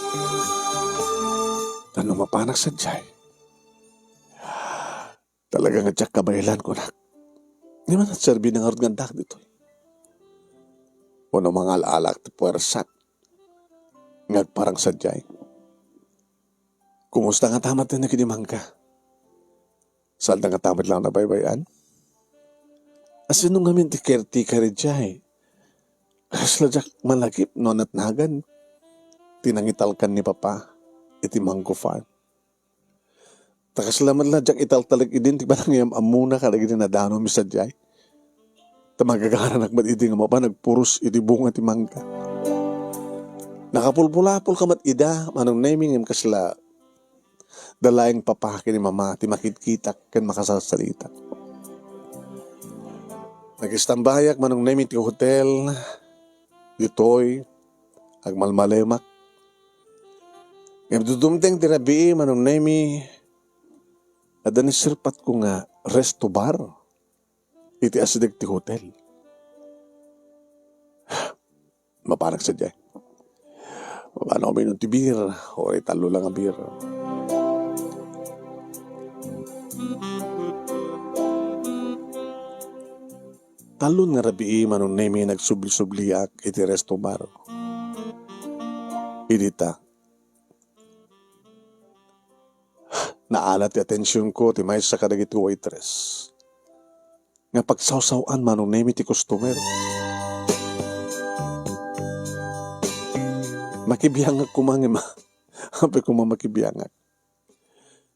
Tapno mapanak sadiay, Talaga nga diak kabaelan, kunak. Ngem ania ti serbina ngarud nga addaak ditoy? Wenno mangal-alak ti puersak nga agparang sadiay? Kumusta ngata met ti nagidimangka? Saan ngata met laeng nabaybay-an? Asino ngamin ti caretaker idiay? Kasla diak malagip no natnagan ti nangitalkan ni Papa iti mango farm. Ta kasla met la diak italtalek idin ti panangiyam-ammona kadagiti nadanon mi sadiay. Ta magagaranak met idi nga mapan agpuros iti bunga ti mangga. Nakapulpulapolka met ida, Manong Nemi, ngem kasla da laeng Papa ken ni Mama ti makitkitak ken makasasalitak. Nagistambayak, Manong Nemi, ti hotel ditoy, agmalmalemak. Ngem idi dumteng ti rabii, Manong Nemi, adda naisirpatko nga resto bar iti asideg ti hotel. Mapanak sadiay. Mapano uminom ti beer, uray tallo la nga beer. Tallo nga rabii, Manong Nemi, nagsubli-subliak iti resto bar. Idi ta, naala ti atensionko ti maysa kadagiti waitress nga pagsawsaw-an, Manong Nemi, ti customer. Makibiangak koma ngem ma-, apay koma makibiangak.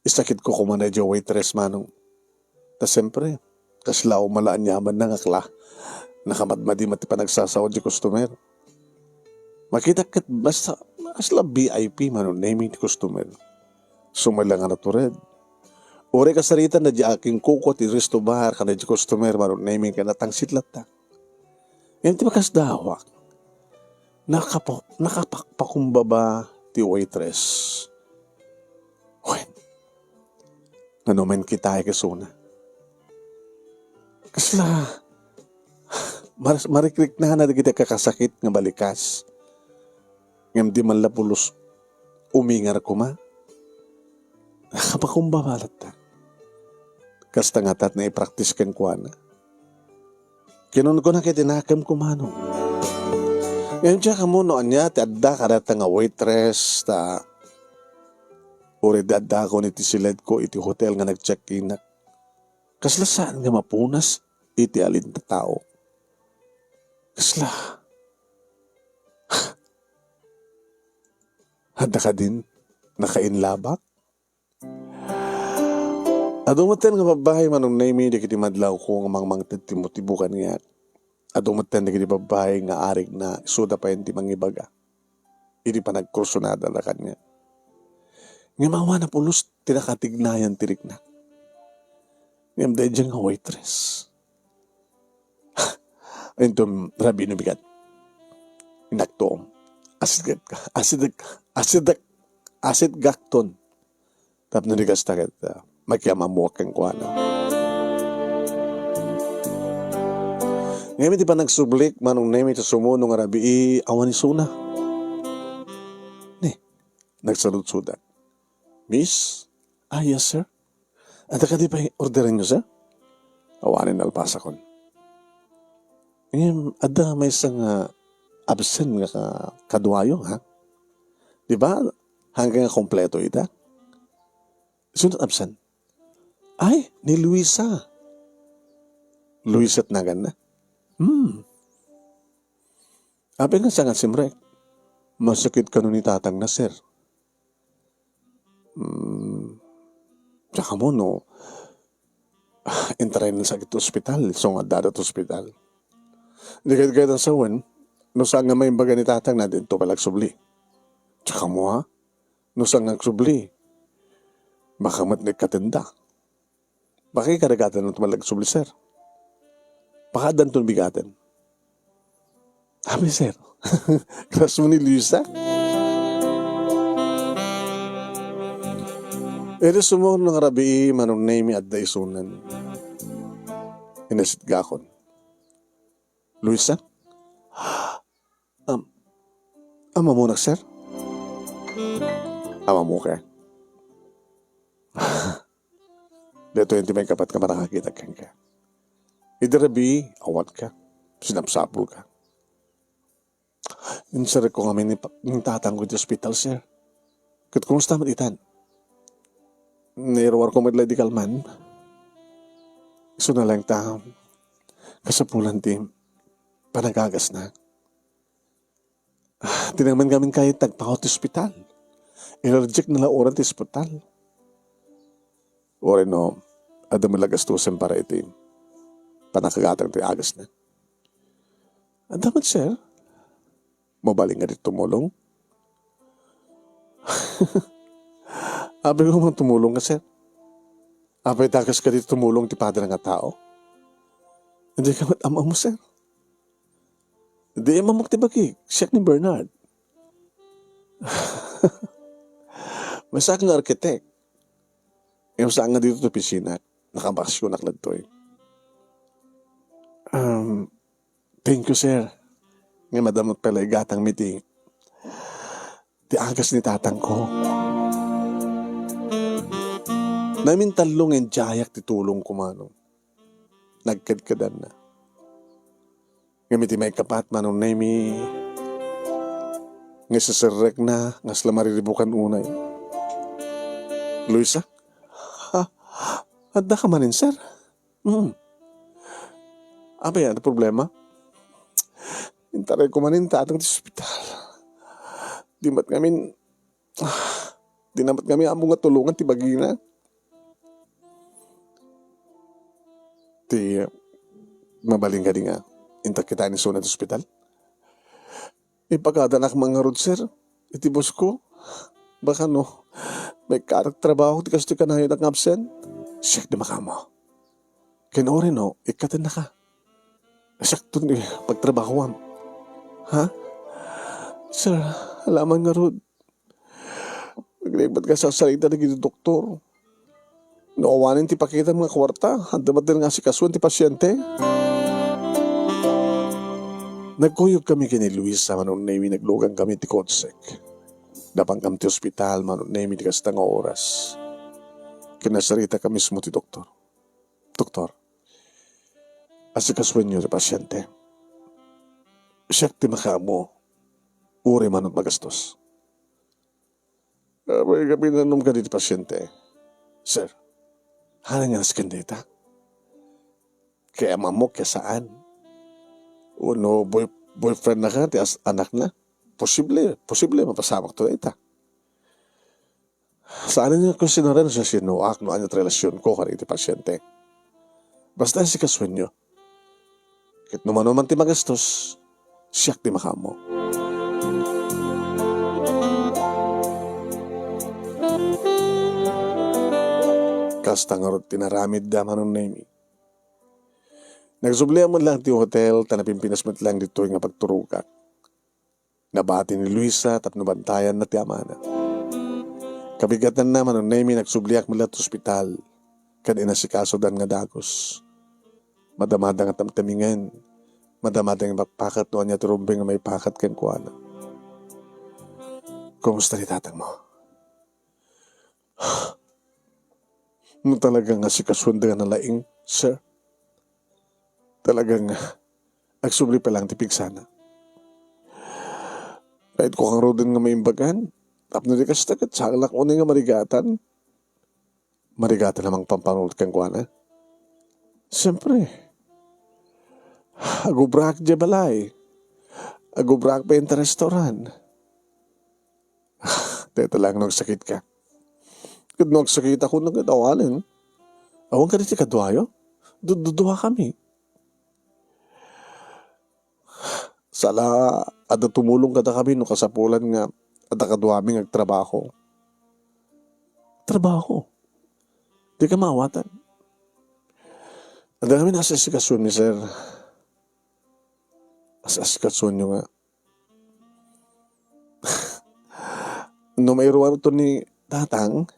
Isakitko koma daydiay waitress, Manong. Ta siempre, kasla umala aniamanna nga akla. Nakamadmadi met ti panagsasaoda ti customer. Makitak ket basta, kasla V I P, Manong Nemi, ti customer. Sumay la nga natured. Uray kasaritan daydiay akinkukua ti resto bar kadaydiay customer, Manong Nemi, ket natangsit latta. Ngem ti makasdawak, nakapa-, nakapakpakumbaba ti waitress. Wen, nano met kitaek isuna. Kasla, mar-, marikriknana dagiti kakasakit nga balikas. Ngem di man la pulos umingar koma. Nakapakumbaba latta. Kasta ngata ti naipraktis kenkuana. Kinunkunak iti nakemko, Manong. Ngem diak ammo no ania ti adda kadata nga waitress, ta uray di addakon iti siledko iti hotel nga nag-check-inak. Kasla saan nga mapunas iti alintataok. Kasla. Adda kadin nakainlabak? Adu metten nga babbai, Manong Nemi, dagiti madlawko nga mangmangted ti motibo kaniak. Adu metten dagiti babbai nga arigna, isuda pay ti mangibaga idi panagkursunada da kaniak. Ngem awan a pulos ti nakatignayan ti rikna. Ngem daydiay nga waitress. Inton rabii no bigat. Inakto. Asidek, asidek, asidek, asidgakton. Tapno di kasta ket, ah, makiamammuak kenkuana. Ngem iti panagsublik, Manong Nemi, ti sumuno nga rabii, awan isuna. Ni, nagsarudsudak. "Miss?" "Ah, yes, sir." "Adda kadi pay orderanyo, sir?" "Awanen nalpasakon." "Ngem, adda maysa nga absent nga ka-, kaduayo, ha? Di ba, hanggang nga kompleto ita?" "Sino absent?" "Ay, ni Luisa." "Luisa ti naganna?" "Hmm." "Apay nga saan nga simrek?" "Masakit kano ni tatangna, sir." Hmm. Tsaka mo, no, intrayen sa iti ospital, so nga dada ti ospital. Di ket, ket sawen, no saan nga maimbaga ni tatang na dinto pay agsubli. Tsaka mo, ha? No saan nga agsubli, baka met nagkatenda. Baka kadagatan no tumalag subli, sir. Baka addanton bigaten. Abi, sir. Crush mo ni Luisa? Iti sumuno nga rabii, Manong Nemi, adda isunan. Inasitgakon. "Luisa? Am-, amamonak, sir?" "Amamoka?" Daytoy ti maikapat nga panangakitak kenka. Idi rabii, awatka. Sinapsapulka. Insirrekko ngamin ni pa-, ni tatangko iti ospital, sir. Ket kumusta met itan? Nairuarko met la idi kalman. Isuna laeng ta kasapulan ti panagagasna. Tinengmen ngamin kayat ti agpaut ti ospital. Ilarjek na la uray ti ospital. Uray no, adda met la gastusen para iti panakagatang ti agasna. Adda met, sir. Mabalin nga di tumulong? Apay ko man tumulong ka, sir. Apay ta kas kadi tumulong ti padana nga tao? Dika met am-ammo, sir. Di am-ammok ti bagik, siak ni Bernard. Maysaak nga architect. Ngem saan nga ditoy ti opisina, nakabakasyonak ditoy. Um, thank you, sir. Ngem adda met pay la igatangmi ti, ti agas ni tatangko. Namintallo nga indiayak ti tulongko, manong. Nagkedkedanna. Ngem iti maikapat, Manong Nemi, nga iseserrekna nga kasla mariribukan unay. Luisa? Ha? Adda ka manen, sir? Hmm. Apay, adda problema? Intarayko manen tatang ti ospital. Di met ngamin, ah, di na met ngamin ammo nga tulongan ti bagina. Ti mabalin kadi nga intak kitaen isuna ti ospital? Ipakadanak man ngarud, sir, iti boss ko. Baka no, maikkatak trabaho ti kastoy kanayon nga absent. Siak ti makaammo. Ken uray no, ikkatennaka. Siakto ti pagtrabahoam. Ha? Sir, alaman ngarud. Agnaibbat nga sarsarita dagiti doktor. No awanen ti pakitam nga kuarta, adda met nga asikasoen ti pasiente. Nagkuyogkami ken ni Luisa, Manong Nemi, naglugankami ti kotsek. Napangkami ti ospital, Manong Nemi, ti kasta nga oras. Ken narsaritakami mismo ti doktor. Doktor, asikasoenyo ti pasiente. Siak ti makaammo, uray man no magastos. Apay nga pinannom kadi ti pasiente? Sir, haanna nga nasken dayta? Kaya mamok kaya saan? Wenno boy-, boyfriend na ka ti as-, anakna? Posible, posible mapasamakto dayta. Saan nga kuestionaren no siasinoak no ania ti relasionko kadagiti pasiente. Basta asikasoenyo. Ket no mano man ti magastos, siak ti makaammo. Kasta ngarud ti naramidda, Manong Nemi. Nagsubliak met laeng ti hotel, ta napimpinas met laeng ditoy nga pagturogak. Nabati ni Luisa tapno bantayanna ti amana. Kabigatanna, Manong Nemi, nagsubliak met laeng ti ospital, ken inasikasodan nga dagus. Madamada nga tamtamingen, madamada nga ipakpakat no ania ti rumbeng nga maipakat kenkuana. Kumusta ni tatangmo? No talaga nga asikasoenda nga nalaing, sir, talaga nga agsubli pa laeng ti pigsana. Kayatko ngaruden nga maimbagan, tapno di kasta ket saan laeng unay nga marigatan. Marigatan a mangpampanunot kenkuana. Siempre, agubraak diay balay. Agubraak pay iti restaurant. Dayta laeng no agsakitka. Ket no agsakitakon, ket awanen. Awan kadi ti kaduayo? Du-, duduakami. Sala, adda tumulong kadakami no kasapulan nga adda kaduami nga agtrabaho. Trabaho. Dika maawatan. Adda kami nga as-asikasoen ni sir. As-asikasoenyo nga. No mairuarto ni tatang,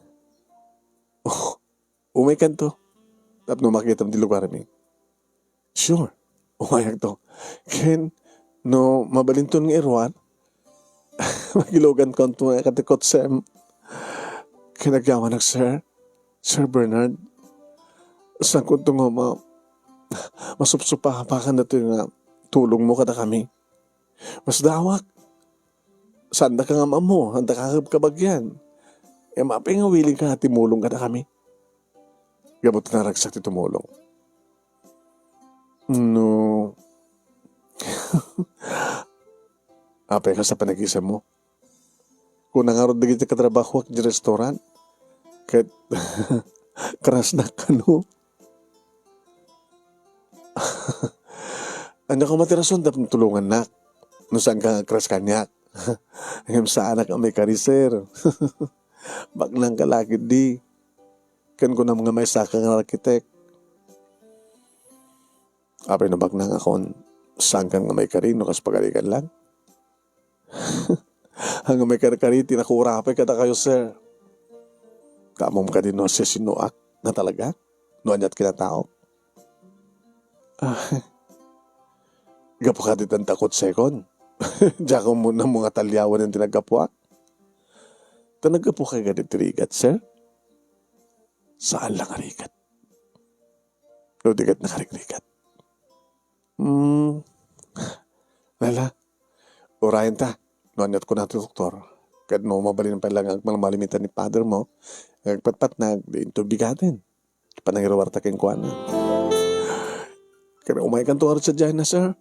oh, umaykanto. Tapno makitam ti lugarmi. Sure, umayakto. Ken, no mabalinton nga iruar, magilugankonto nga kati kotsem. Ken agyawanak, sir. Sir Bernard, Saankonto nga ma-, masupsupapakan datoy nga tulongmo kadakami. Masdaawak. Saandaka nga maammo, saandaka kabagyan. Ngem apay nga willing ka nga timulong kadakami? Gapu ta naragsak ti tumulong. No. Apay kas a panagisammo? Kuna ngarud dagiti katrabahoak idiay restaurant, ket crush na kano. Ania koma ti rason tapno tulongannak no saanka nga crush kaniak? Ngem saanak a maikari, sir. Baknangka la ketdi. Ken kunam nga maysaka nga arkitek. Apay no baknangakon, saankan nga maikari no kas pagarikan lang? Ania nga maikarkari ti nakurapay kadakayo, sir? Ammom kadi no siasinoak nga talaga? No ania ti kinataok? Ah, gapu kadi ta inta kot sekon. Diak ammo nga talliawan ti naggapuak. Ta naggapuak kadi ti rigat, sir? Saan lang a rigat. No di ket nakarikrigat. Hmm. Lala, urayen ta. No aniat kuna ti doktor. Ket no mabalin pay lang agmalmalimitan ni father mo, agpatpatnag, di into bigaten. Panangiruarta kenkuana. Ket umaykanto ngarud sadiay na, sir.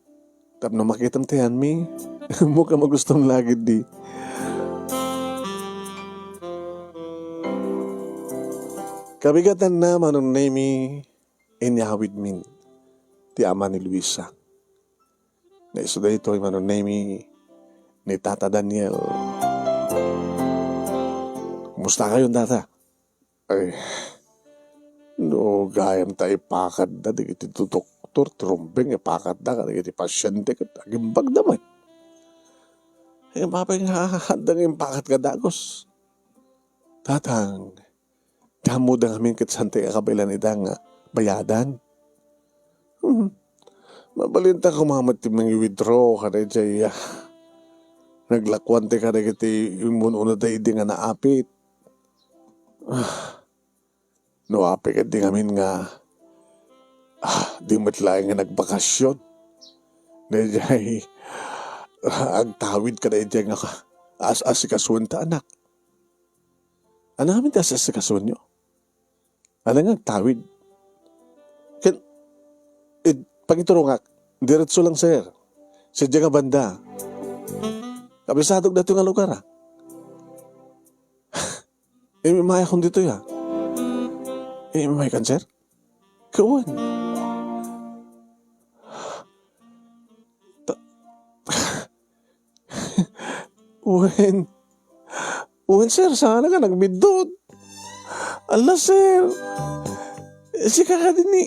Tapno makitam ti ayanmi. Ammok a magustom la ketdi. Kabigatanna, Manong Nemy, inyawidmin ti ama ni Luisa. Naisu daytoy, Manong Nemy, ni Tata Daniel. Kumusta kayo, Tata? Ay, no gayam ta ipakatda dagiti doktor, ti rumbeng ipakatda kadagiti pasiente ket agimbagda met. Ay, mapay nga adda nga impakatda dagus. Tatang, ti ammoda ngamin ket saan ti kabaelan ida nga bayadan. Hmm. Mabalinta koma met ti mangi-withdraw kadaydiay, ah, naglakuan ti kadagiti immun-unada idi nga naapit. Ah, no apay ketdi ngamin nga, ah, di met laeng nga nagbakasyon. Daydiay, ah, agtawid kadaydiay nga as-asikasuen ta anak. Ania ngamin ti as-asikasoenyo? Ania nga agtawid? Ken, id-, pangiturongak, diretso lang, sir. Sadiay nga banda. Kabisadok daytoy nga lugar, ah. Imimayakon ditoy, ah. Imimaykan, sir? Kawan. Ta-, Wen. Wen, sir, saan ka nagbiddut? Ala, sir. Sika kadi ni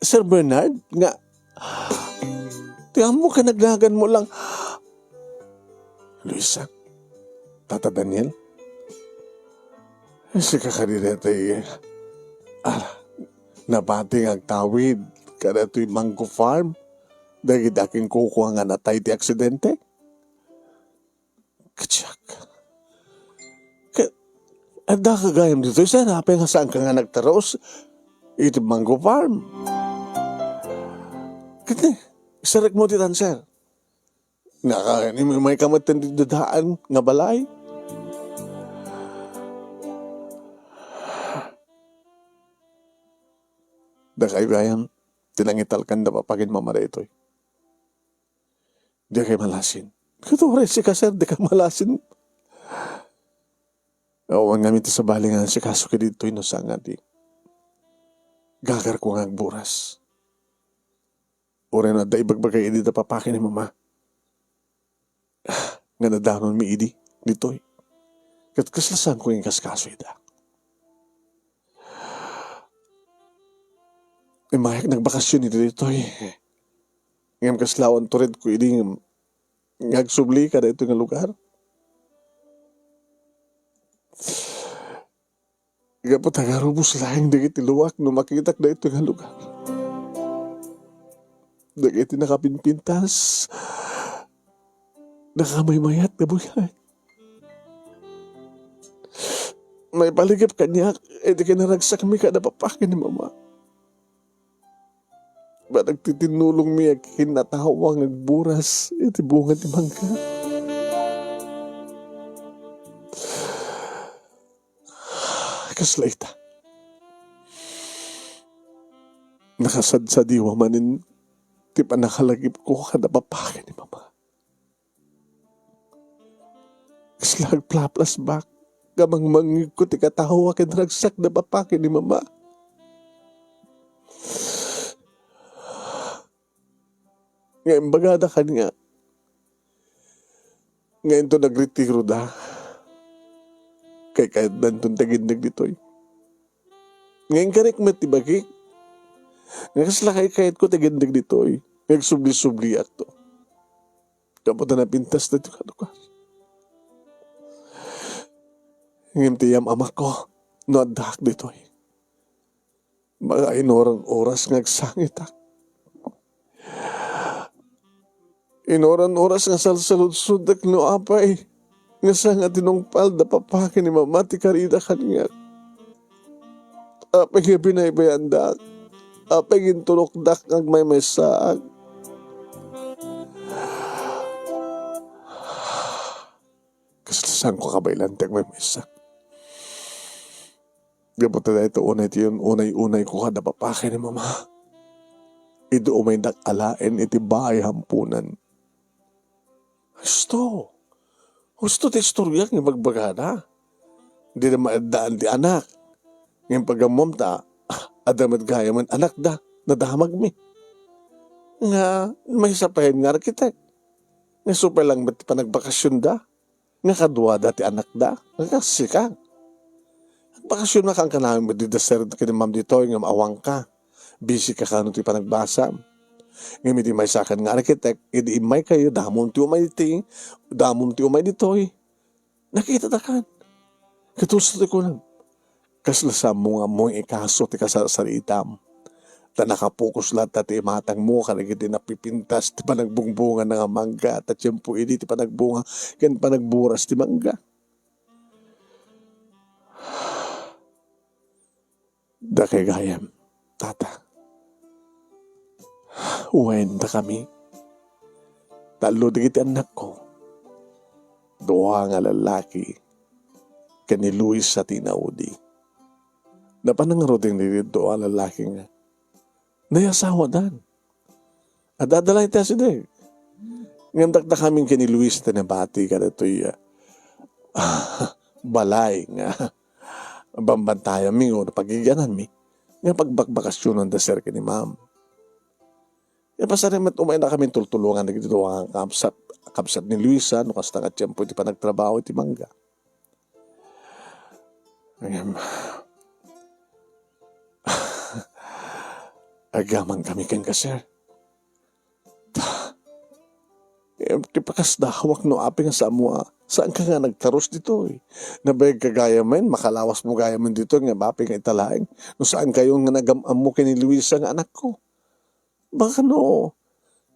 Sir Bernard nga, ti ammo ka naglagan mo lang. Luisa, Tata Daniel, sika kadi daytoy, ah, nabati nga agtawid kadaytoy mango farm dagiti akinkukua nga natay ti aksidente? Kadiak. Ka-, adda ka gayam ditoy, sir, apay nga saan ka nga nagtaros iti mango farm? Kadi, isarek mo ditan, sir. Naka-, ni-, may ka met ti dadaan nga balay. Dakayo gayam, ti nangitalkan da papakin mama daytoy. Dikay malasin. Ket uray sika, sir, dika malasin. Awan ngamin ti sabali nga asikaso kadi ditoy no saan nga di gagarko nga agburas. Uray no adda ibagbagay idi da papakin ni mama nga nadanonmi idi ditoy. Ket kasla saanko nga inkaskaso ida. Immayak nagbakasyon iti ditoy. Ngem kasla awan turedko idi nga, nga agsubli kadaytoy nga lugar. Gapu ta ngarubos laeng dagiti luak no makitak daytoy nga lugar. Dagiti nakapimpintas, nakamaymayat nga buyay. Maipaligip kaniak iti kinaragsakmi kada papaki ni Mama. Badak ti tinulongmi a kinnatawa nga agburas iti bunga ti mangga. Kasla ita. Nakasadsadiwa manen ti pannakalagipko kada papaki ni Mama. Kasla agplaplasbak nga mangmangngegko ti katawa ken ragsak da papaki ni Mama. Nga imbagada kaniak nga inton nagretiroda, kaykayatdanton ti agindeg ditoy. Nga inkarik met ti bagik, nga kasla kaykayatko ti agindeg ditoy, nga agsubli-subliakto. Gapu ta napintas daytoy a lugar. Ngem ti yam-amakko no addaak ditoy. Mga inuran oras nga agsangitak. Inuran oras nga salsaludsodek no apay nga saan nga tinungpal da papaki ni Mama ti karida kaniak. Apay nga binaybayandak. Apay nga intulokdak nga agmaymaysaak. Kasla saanko kabaelan ti agmaymaysa. Gapu ta daytoy unay ti unay-unayko kada papaki ni Mama. Idi umaydak alaen iti baay a ampunan. Husto. Husto ti istoriak nga ibagbagada. Dida maaddaan ti anak. Ngem pagammom ta, adda met gayam nga anakda, nadamagmi. Nga, maysa pay nga arkitek. Nga isu pay lang met ti panagbakasionda. Nga kaduada ti anakda, nga kas sika. Agbakasionka, kankanayon met dida sir ken ni Ma'am ditoy ngem awanka. Busy ka kano ti panagbasam. Ngem idi maysakan nga arkitek, idi immaykayo, damom ti umay ditoy, damom ti umay ditoy. Nakitadakan. Ket husto ti kunam. Kasla saanmo nga ammo nga ikaso ti kasarsaritam. Ta nakapokus latta ti imatangmo kadagiti napipintas ti panagbungbunga nga mangga, ta tiempo idi ti panagbunga ken panagburas ti mangga. Dakay gayam, tata. Wen, dakami. Tallo dagiti annakko. Dua nga lallaki. Ken ni Luisa ti inaudi. Napan ngaruden dagiti dua a lallaki nga nayasawadan. Adda, adda laeng ti asideg. Ngem dakdakamin ken ni Luis ti nabati kadatoy, ah, balay nga bambantayanmi wenno pagigiananmi nga pagbakbakasionanda sir ken ni ma'am. Ket pasarim met umaynakamin tultulongan dagiti dua nga kabsat, kabsat ni Luisa no kasta nga tiempo iti panagtrabaho iti mangga. Ngem, agyamankami kenka, sir. Ta, ngem, ti pakasdawak no apay nga saanmo a, saanka nga nagtarus ditoy. Nabayagka gayam met, makalawasmo gayam met ditoy, ngem apay nga ita laeng no saankayo nga nagam-ammo ken ni Luisa nga anakko. Baka no,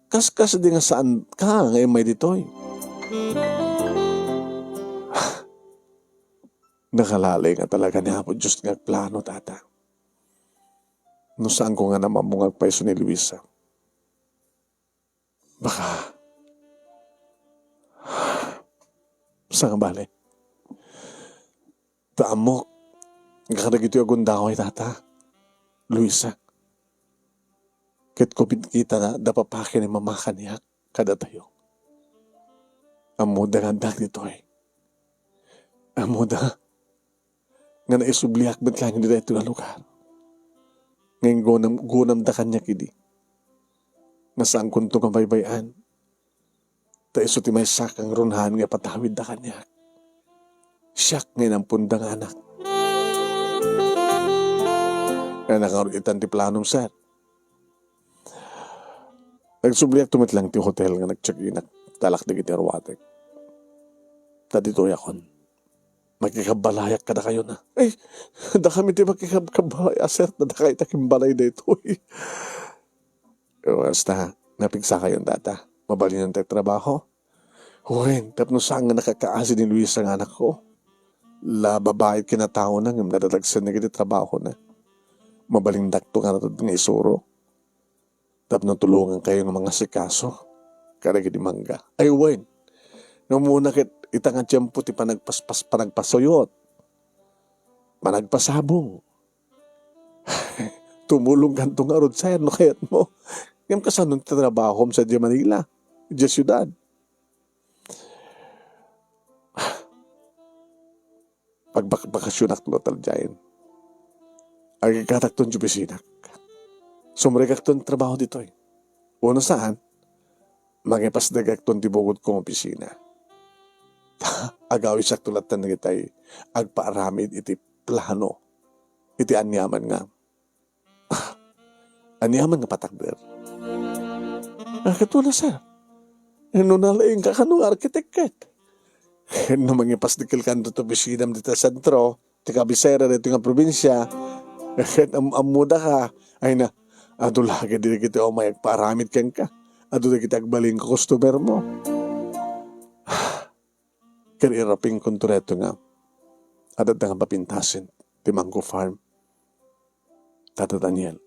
kaskasdi nga saanka nga immay ditoy. Nakalalay nga talaga ni Apo Dios nga agplano, tata. No saanko nga namammo nga agpayso ni Luisa, baka, saan nga bale? Ta ammok nga kadagitoy a gundaway, tata, Luisa. Ket kumitkita da papaki ni mama kaniak kadatayo. Ammoda nga addak ditoy. Ammoda nga naisubliak met laeng iti daytoy a lugar. Ngem gunam, gunamda kaniak idi nga saankonto nga baybay-an. Ta isu ti maysa a kangrunaan nga ipatawidda kaniak. Siak nga inamponda nga anak. Kayatna ngarud itan ti planom, sir. Nagsubliakto met laeng ti hotel nga nag-check-inak. Talak dagiti aruatek. Ta ditoyakon. Makikabbalayak kadakayo na. Ay, dakami ti makikabbalay a, sir, ta dakay ta kimbalay daytoy. Basta, napigsakayon, tata. Mabalinentak trabaho. Wen, tapno saan nga nakakaasi ni Luisa nga anakko. la babai ti kinataona ngem nadadagsenna iti trabahona. Mabalindakto ngarud nga isuro tapno tulongankayo nga mangasikaso kadagiti mangga. Ay wen, no, muna ket ita nga tiempo ti panagpaspas, panagpasuyot, panagpasabong. Tumulongkanto ngarud, sir, no kayatmo. Ngem kasano ti trabahom sadiay Manila, idiay siudad? Pagbakbakasionakto latta idiayen. Agikkatakton ti opisinako. Sumrekakton trabaho ditoy. Wenno saan, mangipasdegakton ti bukodko nga opisina. Agawisakto latta dagitay agpaaramid iti plano iti aniaman nga aniaman nga patakder. Ah, ket wenno, sir. No nalaingka, kano nga arkitek ket? Ket no mangipasdikkelkanto ti opisinam dita sentro, ti kabisera daytoy nga probinsia, ket am-, ammodaka, ay na, adu la dagiti umay agpaaramid kenka. Adu dagiti agbalin nga customer mo. Ket irapingkonto daytoy nga adda nga papintasen ti mango farm. Tata Daniel.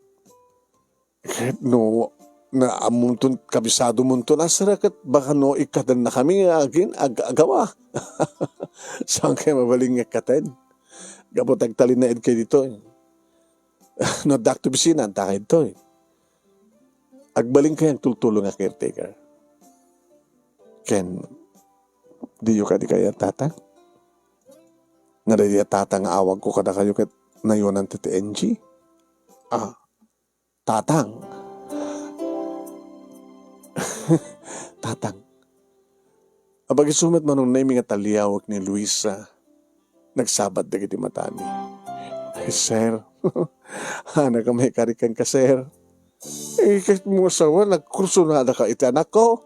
Ket no, na, ammonton, kabisadomonton a, sir, ket baka no ikkadannakami nga agin-, ag-, agawa. Saan kay mabalin nga ikkaten? Gapu ta agtalinaedkay ditoy. No addak ti opisina, adda kay ditoy. Agbalin kay agtultulo nga caretaker. Ken, diyo kadi kayat, tata? Nga daydi a tata nga awagko kadakayo ket nayonan ti T N G? Ah, tatang. Tatang. Apag isu met, Manong Nemy, nga taliawek ni Luisa, nagsabat dagiti matami. Ay, sir. Hanaka maikari kenka, sir. Eh, ket mo asawa, nagkursunada ka iti anakko?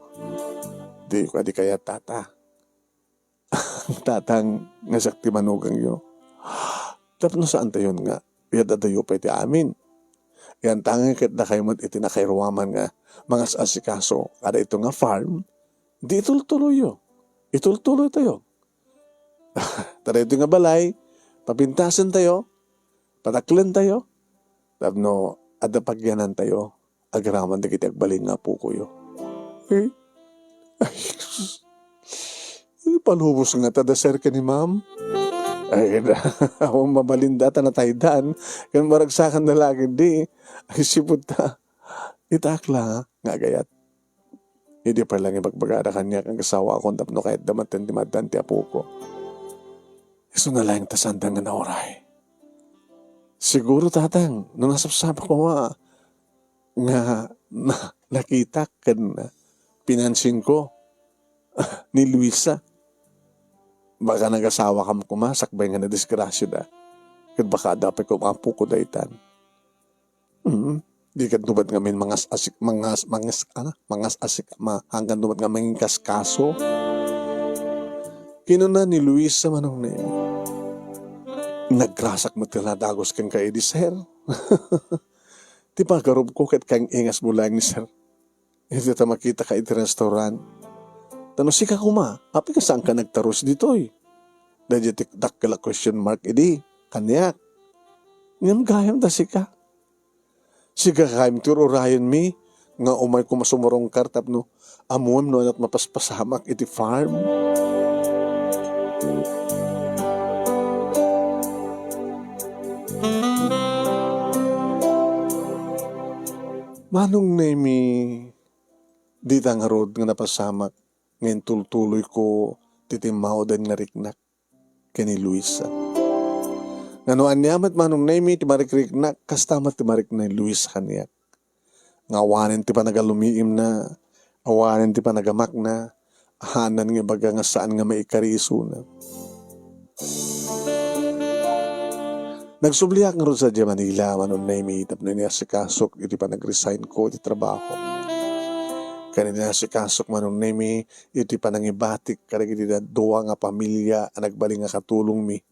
Diyo kadi kayat, tata? Tatang, nga siak ti manugangyo. Tapno saantayon nga, iyad-adayo pay ti amin. Iyantangan ket dakay met iti nakairuaman nga mangas-asikaso kada ito nga farm, di itultuloyyo. Itultuloytayo. Ta daytoy nga balay, papintasentayo, pataklentayo, tapno adda pagyanantayo agraman dagiti agbalin nga apokoyo. Eh? Ay, sus. Ipalubos ngata da, sir, ken ni ma'am. Ay, awan mabalinda ta nataydan. Ken maragsakan na lagi di. Ay, sipud ta. Itaak la nga agayat. Idi pay lang ibagbagada kaniak nga agasawakon tapno kayatda manen ti maaddan ti apoko. Isu nga laeng ta saanda nga nauray. Siguro, tatang, no nasapsapa koma nga na-, nakitak ken pinansinko ni Luisa, baka nagasawakam koma sakbay nga nadisgrasiada. Ket baka adda pay koma apoko daytan. Mm. Di kadto met ngamin mangas-asik, mangas-, mangas-, ano? Mangas-asik, ma-, hanggan to met nga mangikaskaso. Kinuna ni Luisa, Manong Nemy. Nagrasak met ti nadagus kenka idi, sir. Ti pagarupko ket kaing-ingasmo laeng ni sir. Idi ta makitaka iti restaurant. Ta no sika koma, apay ka saanka nagtarus ditoy? Daydiay ti dakkel a question mark idi kaniak. Ngem gayam ta sika. Sika gayam ti ur-urayenmi nga umay koma sumurungkar tapno ammoem no aniat mapaspasamak iti farm. Manong Nemy, dita ngarud nga napasamak nga intultuloyko ti timmawden nga riknak ken ni Luisa. Nga no ania met, Manong Nemy, ti marikriknak, kasta met ti marikna ni Luisa kaniak. Nga awanen ti panagalumiimna, awanen ti panagamakna, ahanan nga ibaga nga saan nga maikari isuna. Nagsubliak ngarud sadiay Manila, Manong Nemy, tapno inasikasok iti panag-resignko iti trabaho. Ken inasikasok, Manong Nemy, iti panangibatik kadagiti dua nga pamilia a nagbalin nga katulongmi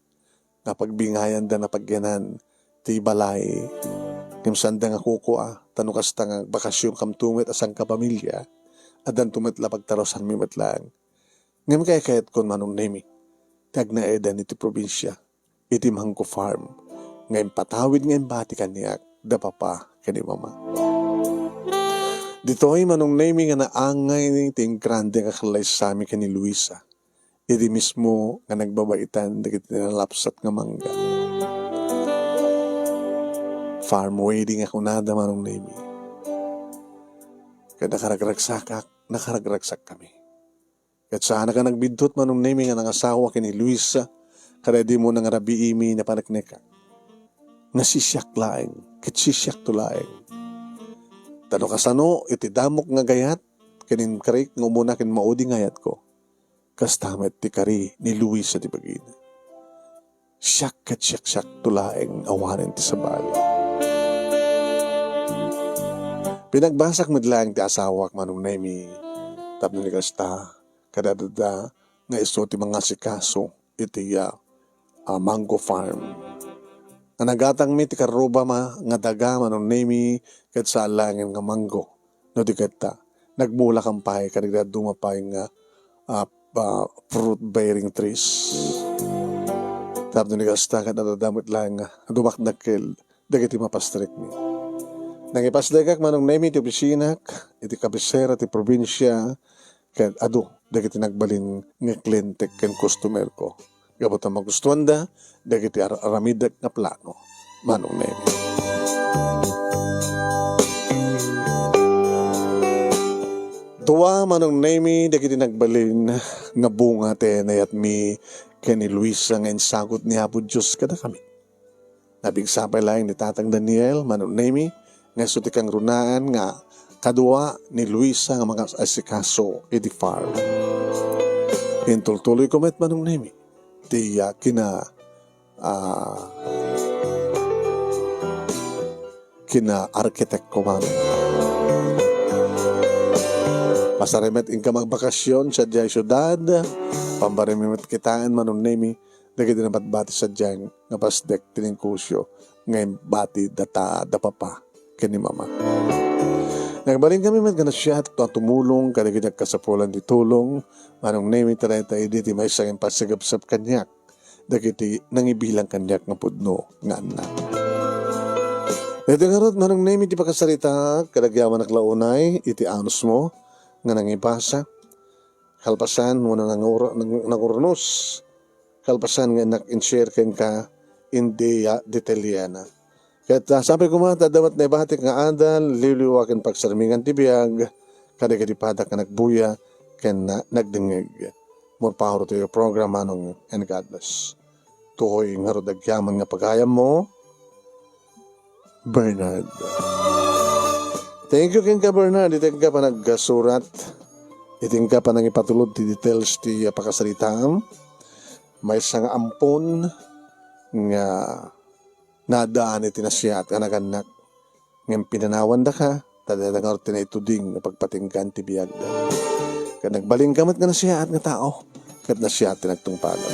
nga pagbingayanda nga pagyanan ti balay. Ngem saanda nga kukua, ta no kasta nga agbakasionkamto met a sangkapamilia, addanto met la pagtarusanmi met laeng. Ngem kaykayatkon, Manong Nemy, ti agnaedan iti probinsia, iti Mango Farm, nga impatawid nga imbati kaniak da papa ken ni mama. Ditoy, Manong Nemi, nga naangay ti ingrande nga kallaysami ken ni Luisa, idi mismo nga nagbabaitan dagiti nalapsat nga mangga. Farm wedding a kunada, Manong Nemi. Ket nakaragragsakak, nakaragragsakami. Ket saanak a nagbiddut, Manong Nemi, nga nangasawa ken ni Luisa, kada idi mo nangarabiimi napaneknekak. Nga sisiak laeng, ket sisiakto laeng. Ta no kasano, iti damok nga gayat, ken inkarik nga umuna ken maudi nga ayatko. Kasta met ti kari ni Luisa ti bagina. Siak ket siaksiakto laeng awanen ti sabali. Pinagbasak met laeng ti asawak, Manong Nemi, tapno ni kasta, kadadada nga isu ti mangasikaso iti, ah, ah, mango farm. Nga nagatangmi ti karrubam a nga daga, Manong Nemi, ket saan laengen nga mango. No di ketta, nagmulakam pay kadagiti dadduma pay nga, ah, ah, fruit-bearing trees. Tapno ni kasta, ket adda met laeng nga dumakdakkel dagiti mapastrekmi. Nangipasdekak, Manong Nemi, ti opisinako iti kabisera ti probinsia, ket adu dagiti nagbalin nga klientek ken customerko. Gapu ta magustuanda dagiti ar-, aramidek nga plano, Manong Nemi. Dua, Manong Nemi, dagiti nagbalin nga bunga ti nayatmi ken ni Luisa nga insagut ni Apo Dios kadakami. Napigsa pay laeng ni Tatang Daniel, Manong Nemi, nga isu ti kangrunaan nga kadua ni Luisa nga mangasikaso iti farm. Intultuloyko met, Manong Nemi, ti, ah, kina-, ah, kina-arkitekko, Manong. Masarem met inka magbakasyon sadiay siudad, pambarem met kitaen, Manong Nemi, dagiti nabatbati sadiay nga pasdek ti ningkusio nga imbati data da papa ken ni mama. Nagbalinkami met nga nasayaat a tumulong kadagiti agkasapulan ti tulong, Manong Nemi, ta dayta idi ti maysa nga impasagepsep kaniak dagiti nangibilang kaniak nga pudno nga annak. Daytoy ngarud, Manong Nemi, ti pakasaritaak, kadagyamanak la unay iti anusmo nga nangibasa, kalpasan wenno nangur-, nang-, nangurnos, kalpasan nga innak in-share kenka, indi, ah, detalyena. Ket, ah, sapay koma ta adda met naibatik nga adal, liwliwa ken pagsarmingan ti biag kadagiti padak nga nagbuya ken na-, nagdengngeg. Murpaw ti program, Manong, and God bless. Tuoy ngarud agyaman nga pagayammo, Bernard. Thank you kenka, Bernard. Iti inka panagsurat, iti inka panangipatulod ti details ti, ah, pakasaritaam. Maysa nga ampon nga naadaan iti nasayaat nga nagannak. Ngem pinanawandaka, ta dayta ngarud ti naituding nga pagpatinggaan ti biagda. Ket nagbalinka met nga nasayaat nga tao, ket nasayaat ti nagtungpalak.